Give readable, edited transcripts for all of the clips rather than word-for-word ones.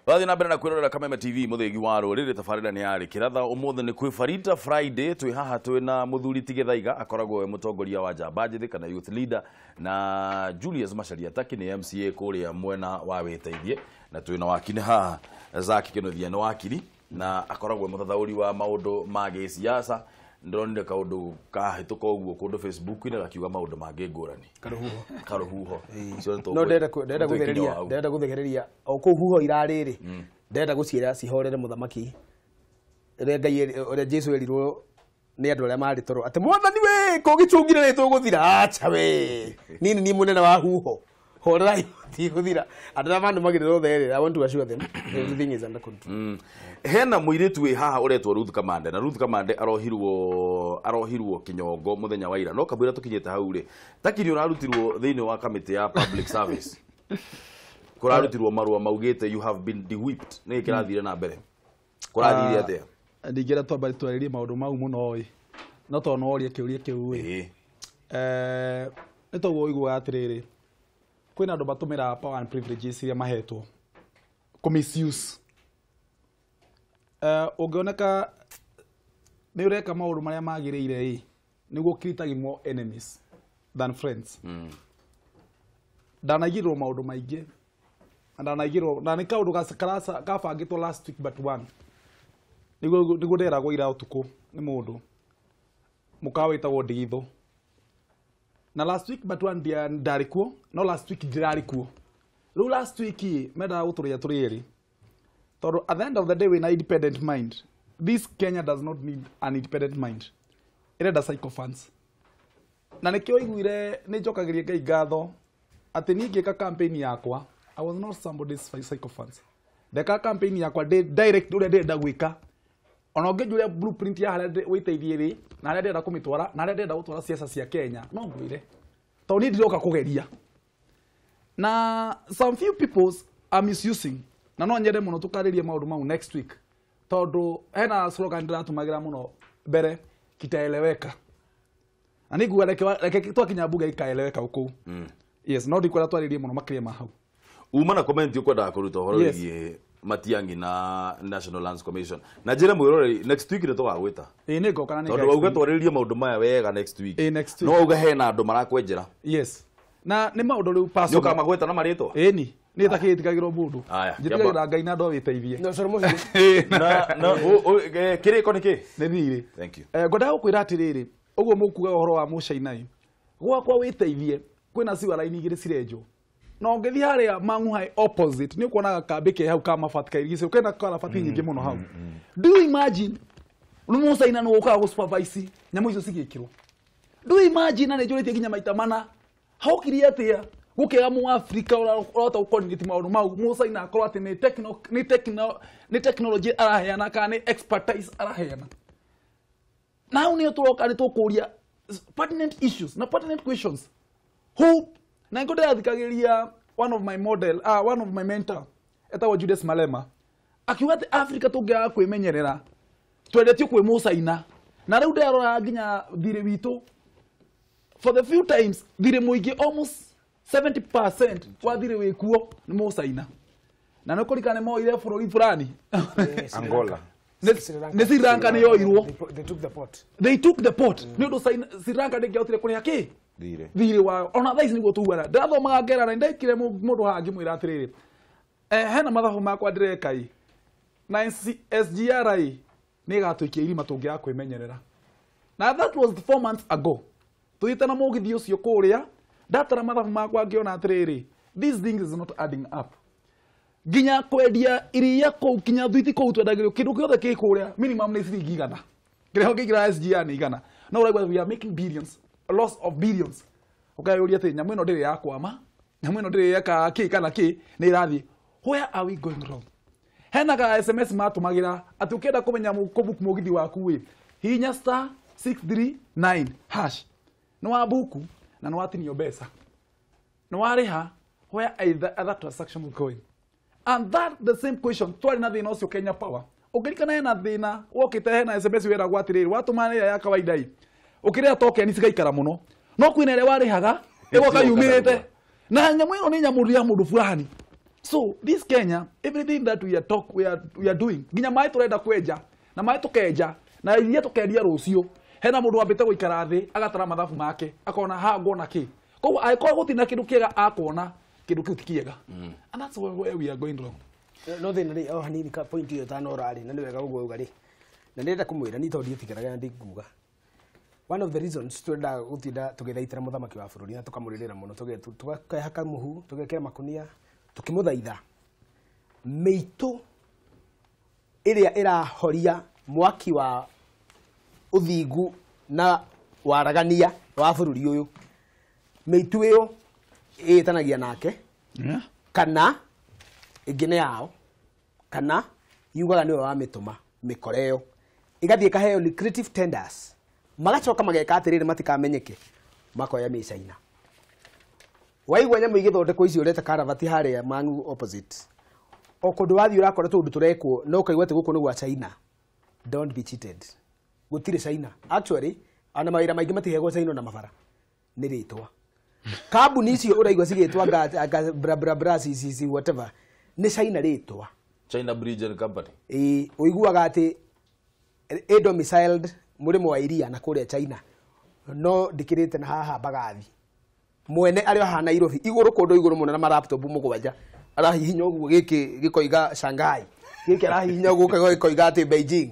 Twathi na mbere na kwirorera Kameme TV muthigi wa ruriri tabarira ni yari kiratha umuthi ni kwi Farita Friday twi haha twi na muthuri ti Githaiga akoragwo we mutongoria wa njamba njithi kana youth leader na Julius Macharia Taki ni MCA kuria mwena wa witeithie na twi na wakini haha Zaki Kinuthia ni wakiri na akoragwo muthathauri wa maundu ma gĩsiasa ndonire kaundu kahituka uguo kundu Facebook-inĩ gakiuga maundu mangĩ ngũrani karuhuho no ndenda guthereria ndenda guthereria o kuu huho irariri ndenda guciira cihorere muthamaki uria Ngai uria Jesu erirwo ni andu aria mari toro ati mwathani we ko gicungire ni tuguthira acha we nini ni munene wa huho horerai tiguthira andu aria manumagirira othe I want to assure them everything is under control. Hena muiritu wi haha uretwo Ruth Kamande na Ruth Kamande arohirwo kinyongo muthenya wa ira no kabwira tukinyite hau ri takiri urarutirwo thiini wa committee ya public service kurarutirwo marua maugite you have been de-whipped ni kirathire na mbere kurathire atia ndingira twamba twaririe maundu mau muno ĩ no to no orie kiuria kiu ĩ nĩ toguo ũiguaga atiriri kwina andu matumira power and privileges iria mahetwo ku misuse ungioneka ni ureka maundu maria magiriire ĩ niguo creating more enemies than friends. Ndanaigirwo maundu maingi na ndanaigirwo na ni kaundu kabangitwo last week but one niguo nderagwo ira utuku ni mundu mukawa witagwo Ndigitho na last week but one ndari kuo no last week ndirari kuo riu last week mendaga guturia turi eri tondu at the end of the day wina independent mind. This Kenya does not need an independent mind, irenda sycophants na nikio iguire ni njokagirie Ngai ngatho ati ni ngika campaign yakwa I was not somebody's sycophants. Ndeka campaign yakwa direct uria ndenda gwika ona ũngĩnjũria blueprint ya harĩa wĩteithie rĩ na harĩa ndĩrenda kũmĩtwara na harĩa ndĩrenda gũtwara ciaca cia Kenya no ngwĩre tondũ niĩ ndiroka kũgeria na some few peoples are misusing na no nyende mũno tũkarĩrie maũndũ mau next week tondũ hena slogan ndĩratũmagĩra mũno mbere kitaeleweka na nĩnguga reke twakinya bunge ikaeleweka kũu. Yes, no ndikwenda twarĩrie mũno makĩria ma hau uma na comment ukwendaga kũruta ũhoro wĩgiĩ Matiang'i na National Lands Commission na njĩre mwĩroreri next week nĩ tũgagwĩta ĩ nĩ ngoka na nĩ tondũ wauga twarĩrĩrie maũndũ maya wega next week ĩ next week no wauga hena andũ marakwenjera. Yes, na nĩ maũndũ rĩu personal nĩ ũkamagwĩta na marĩtwa ĩni nĩ takĩtigagĩrwo mũndũ njĩtigagĩra Ngai na andũ awĩteithie no coro mũhiũ na kĩrĩko nĩ kĩ nĩ thirĩ. Thank you. Ngwendaga gũkwĩra atĩrĩrĩ ũguo mũkugaga ũhoro wa mũcainai gwakwa wĩteithie kwĩna ciwa raini igĩrĩ cirenjwo na ũngĩthiĩ harĩa Mang'u opposite nĩ ũkuona gakambĩ ke hau ka mabati kairigicĩrwo kena karabati nyingĩ mũno hau. Do you imagine nĩ mũcaina nĩ ũkaga gũ supervise nyamũ icio cigĩkĩrwo? Do you imagine na nĩ njũrĩtie nginya maita mana haukire atĩa gũkĩaga mũafrika ũrahota gũ coordinate maũndũ mau mũcaina akorwo atĩ nĩ technology araheana kana nĩ expertise araheana na hau nĩyo tũroka nĩ tũkũria pertinent issues na pertinent questions who na niko ndĩrathikagĩrĩria one of my model one of my mentor etagwo Julius Malema akiuga atĩ Africa tũngĩaga kwĩmenyerera twendetio kwĩ mũcaina na rĩu ndĩrarora nginya thirĩ witũ for the few times thirĩ mũingĩ almost 70% wa thirĩ wĩkuo nĩ mũcaina na nĩ kũrikana nĩ moire bũrũri fulani Angola nĩ Sri Lanka nĩ yoirwo. They took the port. They took the port nĩ ũndũ Sri Lanka ndĩngĩahotire kũrĩha kĩ thirĩ wao ona thaa ici nĩguo tuguana ndĩrathomaga ngera na ndaikire mũndũ haha ngĩmwĩra atĩrĩrĩ hena mathabu makwa ndĩreka ĩ na SGR ĩ nĩ ĩgatũikia irima tũngĩaga kwĩmenyerera na that was 4 months ago tũthiĩte na mũgithi ũcio kũrĩa ndatara mathabu makwa ngĩona atĩrĩrĩ this thing is not adding up nginya kwendia iria kũu nginya thwiti kũu twendagĩrio kĩndũ gĩothe kĩ kũrĩa minimum nĩ ciringi igana kĩrĩa ũngĩingĩra SGR nĩ igana no ũraigua we are making billions a loss of billions ukayuria ati nyamu ino ndiri yakwama nyamu ino ndiri yeka ki kana ki ni irathi where are we going wrong hena ka SMS matumagira ati ukienda kumenya kubook mugithi waku wi hinya star 639 hash ni wa buku na ni watinio mbeca ni wariha where are the other transaction going and that the same question twari na thina ucio Kenya Power ungirikana hena thina wokite hena SMS weragwo atiriri watuma ya kawaida i ukiria token cigaikara muno no kwina ĩrĩa warĩhaga ĩgoka yumĩrĩte na nyamũ ĩyo nĩ nyamũ ya mũndũ fulani So this Kenya, everything that we are talk, we are doing, nginya maĩ tũrenda kwenja na maĩ tũkenja na iria tũkendia rũciũ, hena mũndũ wambĩte gũikara thĩ agatara mathabu make akona ha ngona kĩ. Koguo angĩkorwo gũtirĩ na kĩndũ kĩega akona kĩndũ kĩu ti kĩega. And that's where we are going wrong. No thĩna rĩ o hanini ka point ĩyo tanora rĩ, na nĩ wega ũguo uga rĩ, na ndĩrenda kũmwĩra ni tondũ ndiĩtigĩraga na ndinguga. One of the reasons twendaga gũtinda tũgĩthaitĩra mũthamaki wa bũrũri na tũkamũrĩrĩra mũno, tũgakehaka mũhu, tũgekĩra makunia, tũkĩmũthaitha mĩitũ ĩrĩa ĩrahoria mwaki wa ũthingu na waragania wa bũrũri ũyũ, mĩitũ ĩyo ĩĩtanagia nake, kana ĩngĩ nĩ yao, kana yugaga nĩwe wamĩtũma mĩkora ĩyo ĩgathiĩ ĩkaheo lucrative tenders, magacoka mageka atĩrĩrĩ matikamenyeke, makoya mĩcaina. Waigua nyamũ igĩthondekwo icio ũreta karavati harĩa Mang'u opposite, o kũndũ wathiĩ ũrakora tũũndũ tũrekwo no ũkaigua atĩ gũkũ nĩ gwa China. Don't be cheated. Gũtirĩ China. Actually, ona mawĩra maingĩ matiheagwo China na mabara nĩ rĩtwa. Kambuni icio ũraigua cigĩtwa bra bra bra CCC whatever nĩ China rĩtwa. China Bridge and Company. Ĩĩ, ũiguaga atĩ ĩ domiciled mũrĩmo wa iria na kũrĩa China, no ndĩkĩrĩte na haha Mbagathi. Mwene arĩ o haha Nairobi igũrũ kũndũ igũrũ mũno na maraptop mũgwanja, arahihinya ũguo gĩkĩ gĩkoiga Shanghai, gĩkĩ arahihinya ũguo gĩkoiga atĩ Beijing,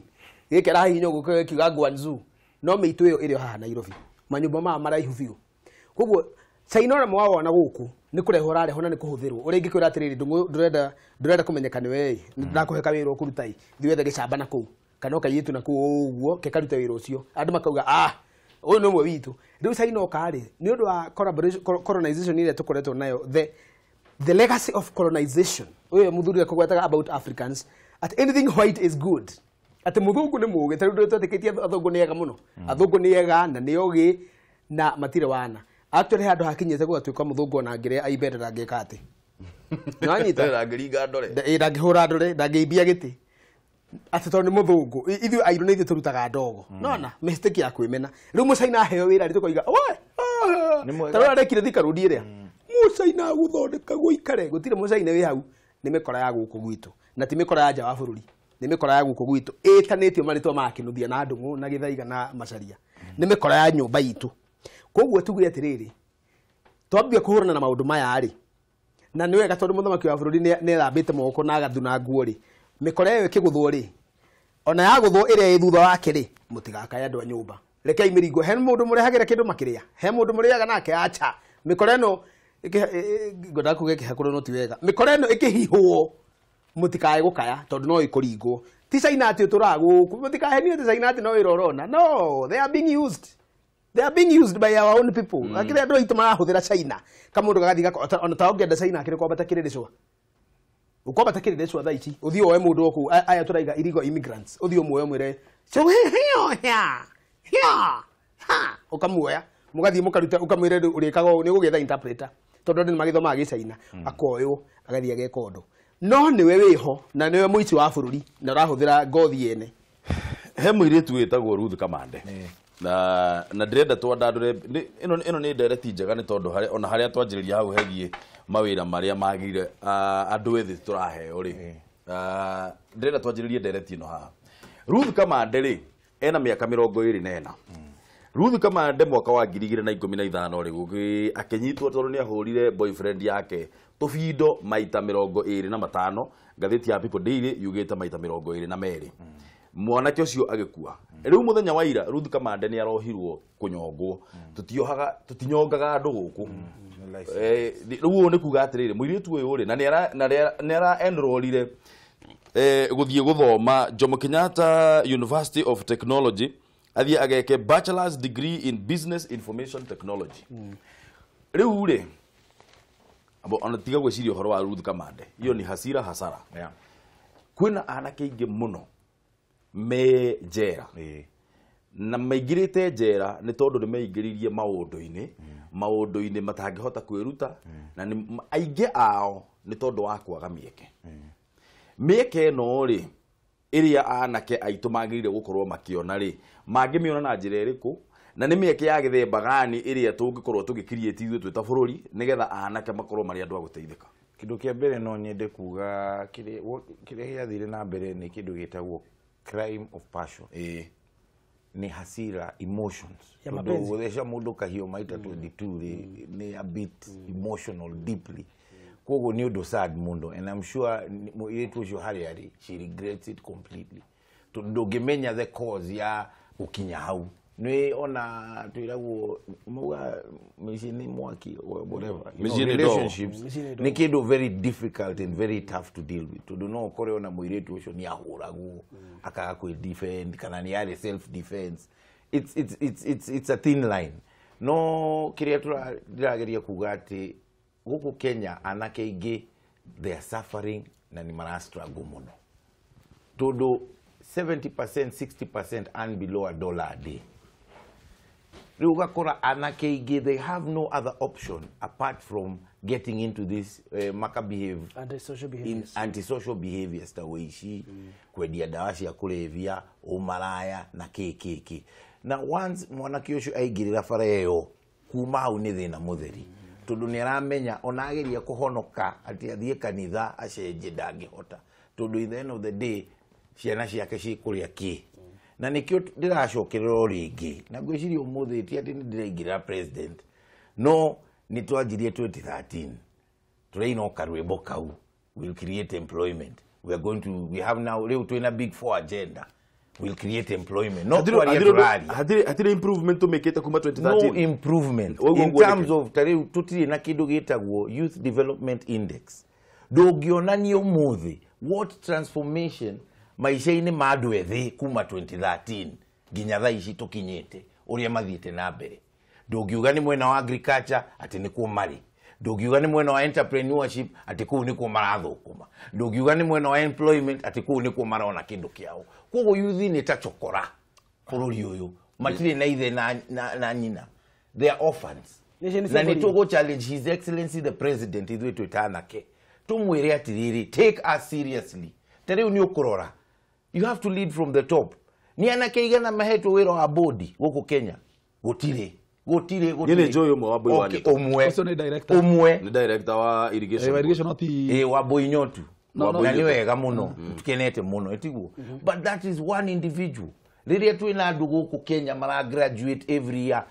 gĩkĩ arahihinya ũguo gĩkiuga Guangzhou, no mĩitũ ĩyo ĩrĩ o haha Nairobi, manyũmba maya maraihu biũ. Koguo China ona mwawona gũkũ nĩ kũrehwo ũrarehwo na nĩ kũhũthĩrwo. Ũrĩa ingĩkwĩra atĩrĩrĩ, ndũrenda kũmenyeka nĩ we ĩ, ndakũhe kawĩra ũkũruta ĩ, thiĩ wethe gĩcamba na kũu kana ũkaiyĩtu na kũu ũguo kekarute wĩra ũcio, andũ makauga ah ũyũ nĩ ũmwe witũ. Rĩu China oka rĩ, nĩ ũndũ wa colonization ĩrĩa tũkoretwo nayo, the legacy of colonization, ũyũ mũthuri akũgwetaga about Africans at anything white is good, atĩ mũthũngũ nĩ mũũgĩ. Ta rĩu twetĩkĩtie athũngũ nĩ ega mũno, athũngũ nĩ ega na nĩ ogĩ na matirĩ wana. Actually handũ hakinyĩte gũgatuĩka mũthũngũ ona angĩrĩa aibende ndangĩka atĩ nĩwanyita, ndangĩringa ndore, ndangĩhũra ndore, ndangĩimbia gĩtĩ atĩ tondũ nĩ mũthũngũ. Ithuĩ airũ nĩ ithuĩ tũrutaga ndogo, nona mistake ya kwĩmena. Rĩu mũcaina aheo wĩra rĩ, tũkoiga oe ta ũrĩa arekire Thika Road ĩrĩa, mũcaina agũthondeka gũikare. Gũtirĩ mũcaina wĩ hau, nĩ mĩkora ya gũkũ gwitũ, na ti mĩkora ya nja wa bũrũri, nĩ mĩkora ya gũkũ gwitũ ĩtanĩtio marĩtwa ma Kĩnuthia na Ndung'u na Gĩthaiga na Macharia, nĩ mĩkora ya nyũmba itũ. Koguo tuge atĩrĩrĩ, twambie kũhũrana na maũndũ maya rĩ, na nĩ wega tondũ mũthamaki wa bũrũri nĩ ethambĩte moko na agathuna nguo rĩ, mĩkora ĩyo ĩkĩgũthwo rĩ, ona yagũthwo ĩrĩa ĩ thutha wake rĩ, mũtigakae andũ a nyũmba, rekei mĩringo. He mũndũ mũrehagĩra kĩndũ makĩrĩa, he mũndũ mũrĩaga nake, acha mĩkora ĩno ngwendaga kuga ĩkĩhakũrwo no ti wega, mĩkora ĩno ĩkĩhihwo mũtikae gũkaya tondũ no ĩkũringwo. Ti China atĩ ũtũraga gũkũ, mũtikahenio atĩ China atĩ no wĩra ũrona. No, they are being used. They are being used by our own people. Akĩrĩ andũ aitũ marahũthĩra China. Kamũndũ gagathiĩ ona ta ũngĩenda China akĩrĩ kwambata kĩrĩrĩcwa. Ũkwambata kĩrĩrĩcwa thaa ici, ũthiĩ woe mũndũ o kũu, aya tũraiga illegal immigrants, ũthiĩ ũmuoe ũmwĩre ũkamuoya, mũgathiĩ mũkaruta, ũkamwĩra ũrĩkaga ũũ, nĩ ũgũgĩetha interpreter tondũ andũ nĩ magĩthomaga gĩcaina, akoywo agathiĩ ageka ũndũ. No nĩwe wĩho na nĩwe mũici wa bũrũri na ũrahũthĩra ngothi yene. He mũirĩtu wĩtagwo Ruth Kamande, na ndĩrenda twandandũre ĩno nĩ ndereti njega nĩ tondũ ona harĩa twanjĩrĩria hau hegiĩ mawĩra marĩa magĩrĩire andũ ethĩ tũraheo rĩ, ndĩrenda twanjĩrĩrie ndereti ĩno haha. Ruth Kamande rĩ ena mĩaka 24. Ruth Kamande mwaka wa 2015 rĩ akĩnyitwo tondũ nĩ ahũrire boyfriend yake tũbindo maita 25. Ngathĩti ya People Daily yugĩte maita 22. Mwanake ũcio agĩkua. Rĩu mũthenya wa ira Ruth Kamande nĩ arohirwo kũnyongwo. Tutiohaga, tutinyongaga andũ gũkũ. Rĩu ũũ nĩ kuga atĩrĩrĩ, mũirĩtu ũyũ rĩ na nĩ ara enrollire gũthiĩ gũthoma Jomo Kenyatta University of Technology, athiĩ ageke bachelor's degree in business information technology. Rĩu rĩ ona tiga gwĩciria ũhoro wa Ruth Kamande, iyo ni hasira hasara. Kwĩna anake aingĩ mũno me njera, na maingĩrĩte njera nĩ tondũ nĩ meingĩririe maũndũ-inĩ matangĩhota kwĩruta, na aingĩ ao nĩ tondũ wa kwaga mĩeke. Mĩeke ĩno rĩ ĩrĩa anake aitũ magĩrĩire gũkorwo makĩona rĩ, mangĩmĩona na njĩra ĩrĩkũ, na nĩ mĩeke ya gĩthemba gani ĩrĩa tũngĩkorwo tũgĩcreate ithuĩ twĩ ta bũrũri nĩgetha anake makorwo marĩ andũ a gũteithĩka. Kindu kia mbere no nyende kuga kiria gĩathire na mbere nĩ kĩndũ gĩtagwo crime of passion. Ni hasira, emotions. Tondu gũtheca mũndũ kahiũ maita 22 rĩ nĩ a bit emotional deeply. Koguo nĩ ũndũ sad mũno, and I'm sure mũirĩtu ũcio harĩa arĩ she regrets it completely. Tondũ ndũngĩmenya the cause ya gũkinya hau. Nĩ ona twĩragwo mauga mĩciĩ nĩ mwaki or whatever. You know, relationships nĩ kĩndũ very difficult and very tough to deal with. Tondũ no ũkore ona mũirĩtu ũcio nĩ ahũragwo akaga kwĩ defend kana nĩ arĩ self defense. It's a thin line. No kĩrĩa ndĩrageria kuga atĩ gũkũ Kenya anake aingĩ they are suffering na nĩ mara struggle mũno. Tondũ 70%, 60% earn below $1 a day. Rĩu ũgakora anake aingĩ they have no other option apart from getting into this maka behave antisocial behaviors, antisocial behaviors ta ũici, kwendia ndawa cia kũrebia, ũmaraya na kĩ. Na once mwanake ũcio aingĩrĩra bara ĩyo kuma hau nĩ thĩna mũtheri. Tondũ nĩ aramenya ona ageria kũhonoka atĩ athiĩ kanitha acenjie ndangĩhota. Tondũ in the end of the day ciana ciake cikũrĩa kĩ. Na nĩkĩo ndĩracokerera o rĩngĩ na ngwĩciria ũmũthĩ ti atĩ nĩ ndĩraingĩrĩra president, no nĩ twanjirie 2013 tũraina o karwĩmbo kau, we'll create employment, we are going to, we have now rĩu twĩna big four agenda, we'll create employment. No kwaria tũraria hatirĩ improvement tũmĩkĩte kuma 2013. No improvement in terms of ta rĩu tũtirĩ na kĩndũ gĩtagwo youth development index. Ndũngĩonania ũmũthĩ what transformation maica-inĩ ma andũ ethĩ kuma 2013 nginya thaa ici tũkinyĩte ũrĩa mathiĩte na mbere. Ndũngiuga nĩ mwena wa agriculture atĩ nĩkuo marĩ, ndũngiuga nĩ mwena wa entrepreneurship atĩ kũu nĩkuo marathũkũma, ndũngiuga nĩ mwena wa employment atĩ kũu nĩkuo marona kĩndũ kĩao. Koguo youth nĩ ta chokora bũrũri ũyũ, matirĩ na ithe na nyina, they are orphans. Na nĩ tũgũ challenge His Excellency the President ithuĩ twĩ ta anake tũmwĩre atĩrĩrĩ, take us seriously. Ta rĩu nĩ ũkũrora, you have to lead from the top. Ni anake igana mahetwo wĩra wa bodi gũkũ Kenya? Gũtirĩ. Gũtirĩ. Nĩ njũĩ ũmwe wa Mbui wa Nyotu. Ũmwe. Ũcio nĩ director. Ũmwe. Nĩ director wa irrigation. Wa irrigation no ti wa Mbui Nyotu. Na nĩ wega mũno, tukenete mũno, ĩtiguo. But that is one individual. Rĩrĩa twĩna andũ gũkũ Kenya mara graduate every year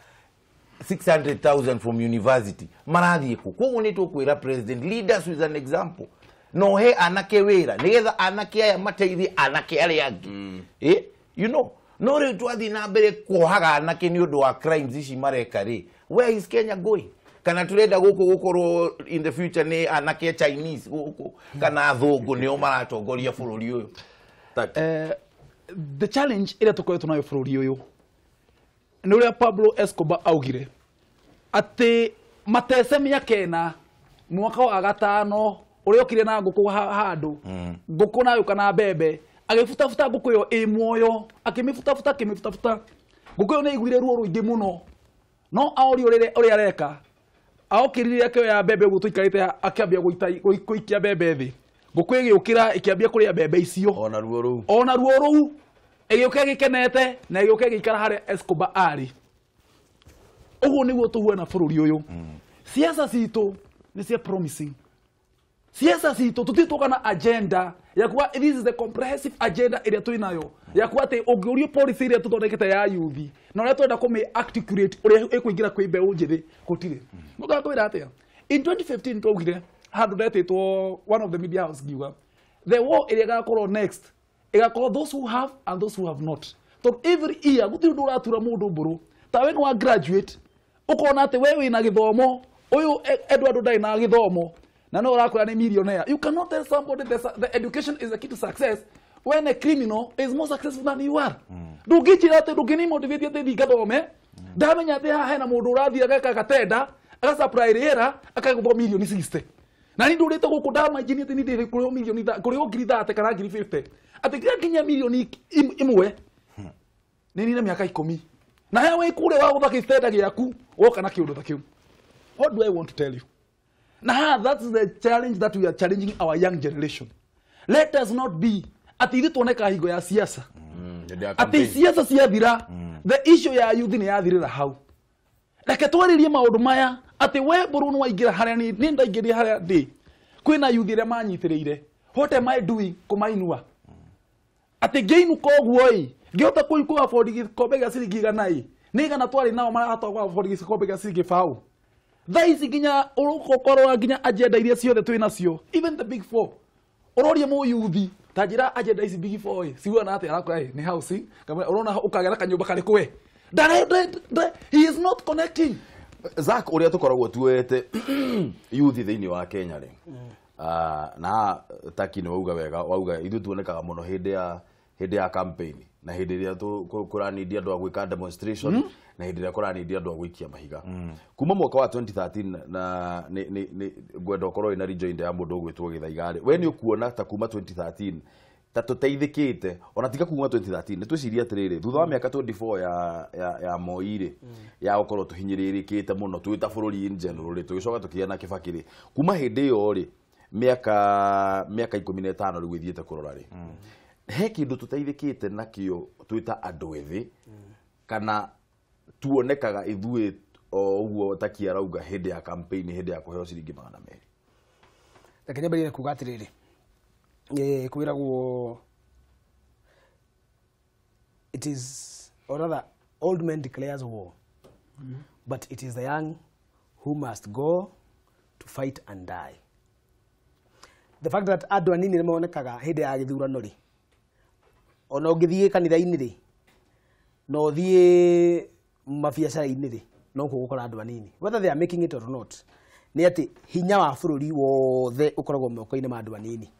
600,000 from university marathiĩ kũ? Koguo nĩ tũkwĩra president, lead us with an example. No he anake wĩra nĩgetha anake aya mateithie anake arĩa angĩ. You know, no rĩu twathiĩ na mbere kuohaga anake nĩ ũndũ wa crimes ici mareka rĩ, where is Kenya going? Kana tũrenda gũkũ gũkorwo in the future nĩ anake Chinese gũkũ kana athũngũ nĩo maratongoria bũrũri ũyũ? The challenge ĩrĩa tũkoretwo nayo bũrũri ũyũ nĩ ũrĩa Pablo Escobar augire atĩ matece mĩaka ĩna mwaka wa gatano ũrĩa okire na ngũkũ handũ ngũkũ na yũka na mbembe agĩbutabuta ngũkũ ĩyo ĩ muoyo, akĩmĩbutabuta akĩmĩbutabuta, ngũkũ ĩyo nĩ aiguire ruo rũingĩ mũno, no aorio ũrĩa areka aokĩrire akĩoya mbembe ũguo tũikarĩte akĩambia gũikia mbembe thĩ, ngũkũ ĩgĩũkĩra ĩkĩambia kũrĩa mbembe icio ona ruo rũu, ona ruo rũu ĩgĩũka ĩgĩkenete na ĩgĩũka ĩgĩikara harĩa Escobar arĩ. Ũguo nĩguo tũhuana bũrũri ũyũ. Siasa citũ nĩ cia promising. Siasa citũ tũtirĩ twoka na agenda ya kuga this is the comprehensive agenda ĩrĩa twĩ nayo ya kuga atĩ ũngĩũrio policy ĩrĩa tũthondekete ya youth na ũrĩa twenda kũmĩ articulate ũrĩa ĩkũingĩra kwĩ mbeũ njĩthĩ gũtirĩ. Mũndũ akwĩra atĩa? In 2015 twaugire handũ ndetĩtwo one of the media house ngiuga the war ĩrĩa ĩgakorwo next ĩgakorwo those who have and those who have not. Tondũ every year gũtirĩ ũndũ ũratura mũndũ mbũrũ ta we nĩ wa graduate ũkona atĩ we wĩna gĩthomo ũyũ Edward ndarĩ na gĩthomo na no ũrakwĩra nĩ millionaire. You cannot tell somebody the education is the key to success when a criminal is more successful than you are. Ndũngĩnjĩra atĩ ndũngĩni motivate atĩ thiĩ ngathome ndamenya atĩ haha hena mũndũ ũrathiĩ ageka gatenda agasupply rĩera akagũthwo milioni 60 na niĩ ndũrĩte gũkũ ndamajini atĩ niĩ ndĩrĩ kũrĩhwo milioni kũrĩhwo ngiri 30 kana ngiri 50 atĩ nginya nginya milioni ĩmwe nĩ nina mĩaka 10 na he wĩ kũrĩa wa gũtha gĩtenda gĩaku woka na kĩũndũ ta kĩu. What do I want to tell you? Now that's the challenge that we are challenging our young generation. Let us not be atĩ ithuĩ tuoneka hingo ya siasa atĩ siasa ciathira the issue ya youth nĩ yathirĩra hau. Reke twarĩrie maũndũ maya atĩ we mbũrũ nĩ waingĩra harĩa nĩ ndaingĩrire harĩa ndĩ Kwĩna yuthi arĩa manyitĩrĩire. What am I doing kũmainua? Atĩ ngĩinũka ũguo ĩ, ngĩhota kũ afford gĩkombe gĩa ciringi igana ĩ, nĩ igana twarĩ nao marahota kũ afford gĩkombe gĩa ciringi baũ. Thaa ici nginya ũgũkorwo nginya agenda iria ciothe twĩ nacio, even the big four. Ũroria mũyuthi ta njĩra agenda ici big four ĩ, ciuana atĩa? Arakora ĩ nĩ housing, kamwe ũrona ũkagĩa na kanyũmba karĩkũ we. He is not connecting. Zack, ũrĩa tũkoragwo tuoete youth thĩinĩ wa Kenya rĩ, na Taki nĩ wauga wega, wauga ithuĩ tuonekaga mũno hĩndĩ ya campaign na hĩndĩ ĩrĩa kũranindia andũ a gwĩka demonstration na hĩndĩ ĩrĩa kũranindia andũ a gũikia mahiga. Kuma mwaka wa 2013 na nĩ ngwenda ũkorwo wĩna rejoinder ya mũndũ ũgwĩtwo Gĩthaiga rĩ, we nĩ ũkuona ta kuma 2013 ta tũteithĩkĩte, ona tiga kuma 2013 nĩ twĩcirie atĩrĩrĩ, thutha wa mĩaka 24 ya Moi rĩ, ya gũkorwo tũhinyĩrĩrĩkĩte mũno twĩ ta bũrũri in general rĩ, tũgĩcoka tũkĩgĩa na Kibaki rĩ, kuma hĩndĩ ĩyo rĩ, mĩaka 15 rĩu ĩthiĩte kũrora rĩ, he kĩndũ tũteithĩkĩte nakĩo twĩ ta andũ ethĩ, kana tuonekaga ithuĩ o ũguo Taki arauga hĩndĩ ya campaign, hĩndĩ ya kũheo ciringi 200? Reke nyambĩrĩrie kuga atĩrĩrĩ, kwĩragwo it is, or rather, old men declares war, but it is the young who must go to fight and die. The fact that andũ anini nĩ monekaga hĩndĩ ya gĩthurano rĩ, ona ũngĩthiĩ kanitha-inĩ rĩ, na ũthiĩ mabiacara-inĩ rĩ, no gũkora andũ anini, whether they are making it or not, nĩ atĩ hinya wa bũrũri wothe ũkoragwo moko-inĩ ma andũ anini.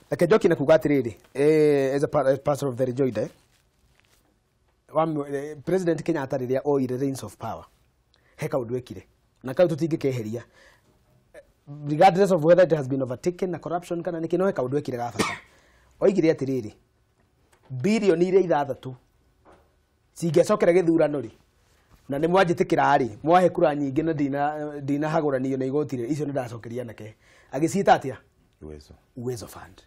Reke njokie na kuga atĩrĩrĩ, as a pastor of the rejoinder, President Kenyatta rĩrĩa oire reins of power, he kaũndũ ekire na kau tũtingĩkeheria, regardless of whether it has been overtaken na corruption kana nĩkĩ, no he kaũndũ ekire ga bata. Oigire atĩrĩrĩ, bilioni iria 6 cingĩacokera gĩthurano rĩ, na nĩ mwanjĩtĩkĩra rĩ, mwahe kura nyingĩ na ndinahagũranio na igoti rĩ, icio nĩ ndacokeria anake. Agĩciĩta atĩa? Uwezo Fund.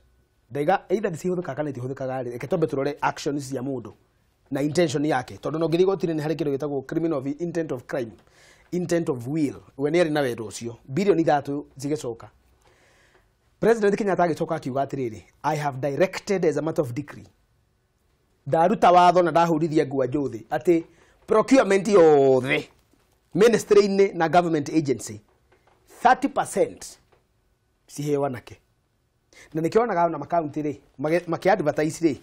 Ndaiga either cihũthĩkaga kana itihũthĩkaga rĩ, reke twambe tũrore actions cia mũndũ na intention yake, tondũ no ngĩthiĩ igoti-inĩ nĩ harĩ kĩndũ gĩtagwo criminal of intent of crime, intent of will. We nĩ arĩ na wendo ũcio, bilioni 3 cigĩcoka. President Kenyatta agĩcoka akiuga atĩrĩrĩ, I have directed as a matter of decree, ndaruta watho na ndahũrithia ngua njũthĩ atĩ procurement yothe ministry-inĩ na government agency 30% ciheo anake. Na nĩkĩo wonaga ona makaunti rĩ, makĩ-advertise rĩ,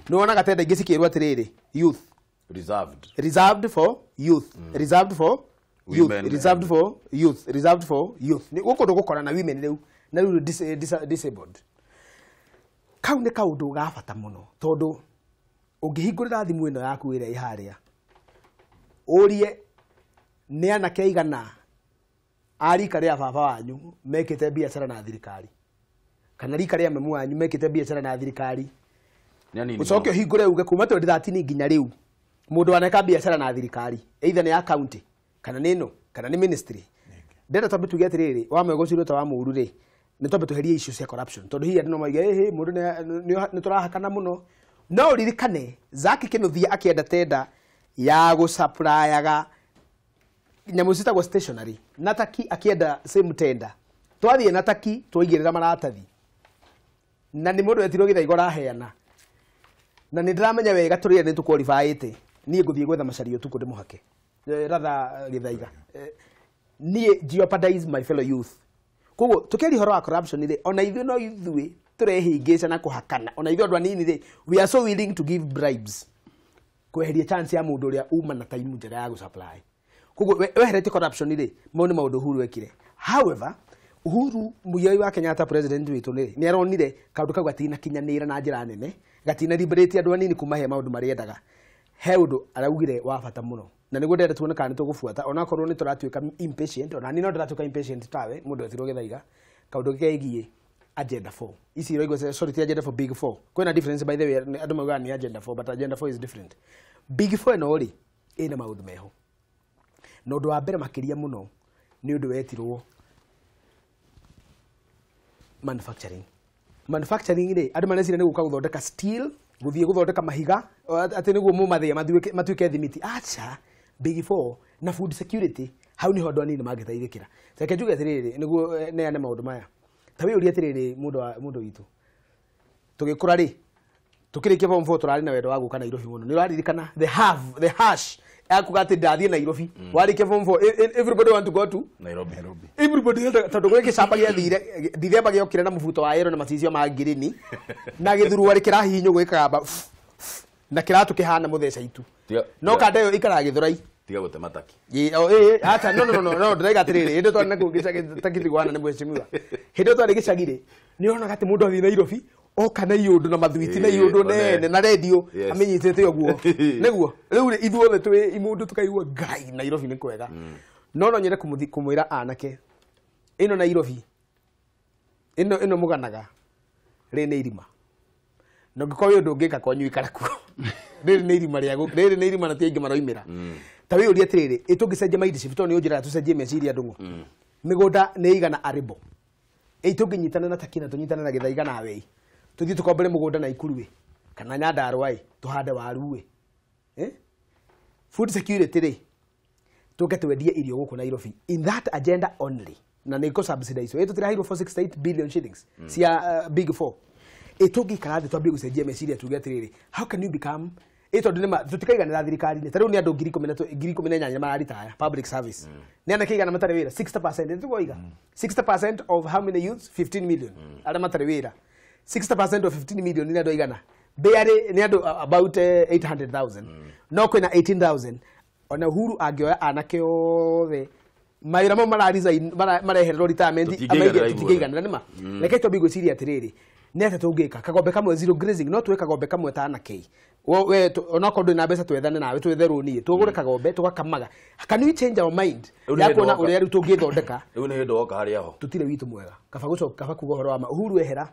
nĩ wonaga tenda ingĩ cikĩrwo atĩrĩrĩ, youth reserved for youth, reserved for youth, reserved for youth, reserved for youth. Nĩ gũkũ ndũgũkora na women rĩu, na rĩu disabled. Kau nĩ kaũndũ ga bata mũno, tondũ ũngĩhingũrĩra thimũ ĩno yaku ĩrĩa ĩ harĩa, ũrie nĩ anake aigana a rika rĩa baba wanyu mekĩte biacara na thirikari, kana rika rĩa mamu wanyu mekĩte biacara na thirikari, ũcoke ũhingũre uge kuma 2013 nginya rĩu mũndũ waneka biacara na thirikari, either nĩ ya county kana nĩ ĩno kana nĩ ministry. Ndĩrenda twambe tuge atĩrĩrĩ, wa mwegocirwo ta wa mũru rĩ, nĩ twambe tweherie issue cia corruption, tondũ hihi andũ no moige ĩhĩ mũndũ nĩ tũrahakana mũno. No ũririkane Zack Kinuthia akĩenda tenda ya gũsupply-aga nyamũ citagwo stationery, na Taki akĩenda same tender, twathiĩ na Taki twaigĩrĩra maratathi, na nĩ mũndũ wetirwo Gĩthaiga ũraheana, na nĩ ndĩramenya wega tũrĩa nĩ tũqualifyĩte, niĩ ngũthiĩ gwetha Macharia ũtukũ ndĩmũhake, rather Gĩthaiga, niĩ jeopardize my fellow youth. Koguo tũkĩaria ũhoro wa corruption rĩ, ona ithuĩ no ithuĩ tũrehĩngĩca na kũhakana, ona ithuĩ andũ anini rĩ, we are so willing to give bribes kweheria chance ya mũndũ ũrĩa uma na time njega ya gũsupply. Koguo weheretie corruption rĩ, mau nĩ maũndũ Uhuru ekire. However, Uhuru Muigai wa Kenyatta president witũ rĩ, nĩ aronire kaũndũ kau gatinakinyanĩra na njĩra nene, gatina liberate andũ anini kumahe maũndũ marĩa endaga. He ũndũ araugire wa bata mũno, na nĩguo ndĩrenda tuone kana nĩ tũgũbuata, onakorwo nĩ tũratuĩka impatient, ona niĩ no ndĩratuĩka impatient tawe mũndũ etirwo Gĩthaiga, kaũndũ kegiĩ agenda 4. Ici iroigwo, sorry, ti agenda 4, big 4. Kwĩna difference by the way, andũ maugaga nĩ agenda 4, but agenda 4 is different. Big 4 ĩno rĩ, ĩna maũndũ meho. Na ũndũ wa mbere makĩria mũno nĩ ũndũ wetirwo manufacturing. Manufacturing rĩ, andũ mareciria nĩ gũka gũthondeka steel, gũthiĩ gũthondeka mahiga, atĩ nĩguo mũmathĩe matuĩke thimiti. Acha, big 4 na food security, hau niho andũ anini mangĩteithĩkĩra. Reke njuge atĩrĩrĩ, nĩguo neane maũndũ maya. Ta wĩyũrie atĩrĩrĩ mũndũ witũ. Tũgĩkũra rĩ, tũkĩrĩkia form 4 tũrarĩ na wendo wa gũka Nairobi mũno. Nĩ ũraririkana the hash akuga atĩ ndathiĩ Nairobi. Warĩkia form 4 everybody want to go to Nairobi. Everybody tondũ gwĩ gĩcamba gĩathire Dithemba gĩokire na mũbuto wa yero na macicio ma ngirini na gĩthuruarĩ kĩrahihinywo gwĩkagamba na kĩratũ kĩhana mũtheca itu. No kanda ĩyo ikaraga Gĩthũrai. Tiga gũtema taki. Acha no ndĩraiga atĩrĩrĩ hĩndĩ twarĩ na kũu gĩcagi takithigwana nĩ mheshimiwa. Hĩndĩ twarĩ gĩcagi rĩ nĩ ũronaga atĩ mũndũ athiĩ Nairobi oka na iũndũ na mathuiti na iũndũ nene na redio amenyitĩte ũguo. Nĩguo rĩu rĩ ithuothe twĩ imũndũ tũkaigua Ngai Nairobi nĩ kwega. No nyende kũmwĩra anake ĩno Nairobi ĩno mũganaga rĩ nĩ irima. Na ũngĩkorwo wĩ ũndũ ũngĩka kwanyu ikara kuo. Rĩrĩ nĩ irima rĩa rĩrĩ nĩ irima na ti aingĩ maroimĩra. Ta wĩyũrie atĩrĩrĩ ĩ tũngĩcenjia mind shift tondũ nĩ ũnjĩraga tũcenjie meciria ndũng'ũ. Mĩgũnda nĩ ĩigana arable. Ĩ tũngĩnyitana na Takina tũnyitane na Gĩthaiga na Wei. Tũthiĩ tũkombere mũgũnda na Ikuru ĩ kana Nyandarũa ĩ tũhande waru ĩ. Food security rĩ tũke twendie irio gũkũ Nairobi in that agenda only na nĩ kũ subsidize ĩ tũtiraheirwo 468 billion shillings cia big four. Ĩ tũngĩikara thĩ twambie gũcenjia meciria tuge atĩrĩrĩ how can you become ĩ tondũ nĩ tũtikaiganĩra thirikari-inĩ ta rĩu nĩ andũ 18,000 mararitaya public service. Nĩ anake igana matarĩ wĩra 60% nĩ tũkoiga 60% of how many youths 15 million arĩa matarĩ wĩra. 60% of 15 million nĩ andũ aigana barely nĩ andũ about 800,000 no kwĩna 18,000 ona Uhuru angĩoya anake othe mawĩra mau mara resign marehererwo retirement tũtingĩiganĩra nĩ ma. Reke twambie gwĩciria atĩrĩrĩ nĩ atĩa tũngĩka kagombe kamwe zero grazing no twĩ kagombe kamwe ta anake we onakorwo ndũrĩ na mbeca twethane nawe twethe rũni tũgũre kagombe tũgakamaga. Can we change our mind ya kuona ũrĩa rĩu tũngĩthondeka? Rĩu nĩ hĩndĩ woka harĩa ho tũtirĩ witũ mwega kaba gũcoka kaba kuga ũhoro wa ma. Uhuru ehera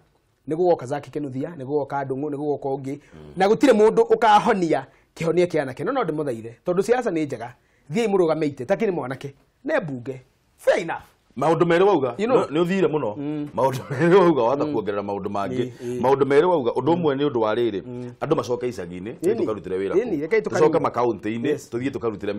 nĩ gũgoka Zaki Kinuthia nĩ gũgoka Ndũng'ũ nĩ gũgoka ũngĩ na gũtirĩ mũndũ ũkahonia kĩhonia kĩa anake. No ndĩmũthaithe tondũ siasa nĩ njega thiĩi mũrũgame itĩ ta kĩrĩ mwanake ne mbunge fair enough. Maũndũ merĩ wauga nĩ ũthire mũno. Maũndũ merĩ wauga wahota kuongerera maũndũ mangĩ. Maũndũ merĩ wauga ũndũ ũmwe nĩ ũndũ wa rĩrĩ andũ macoke icagi-inĩ tũthiĩ tũkarutĩre wĩra kũu tũcoke makaũntĩ-inĩ tũthiĩ tũkarutĩre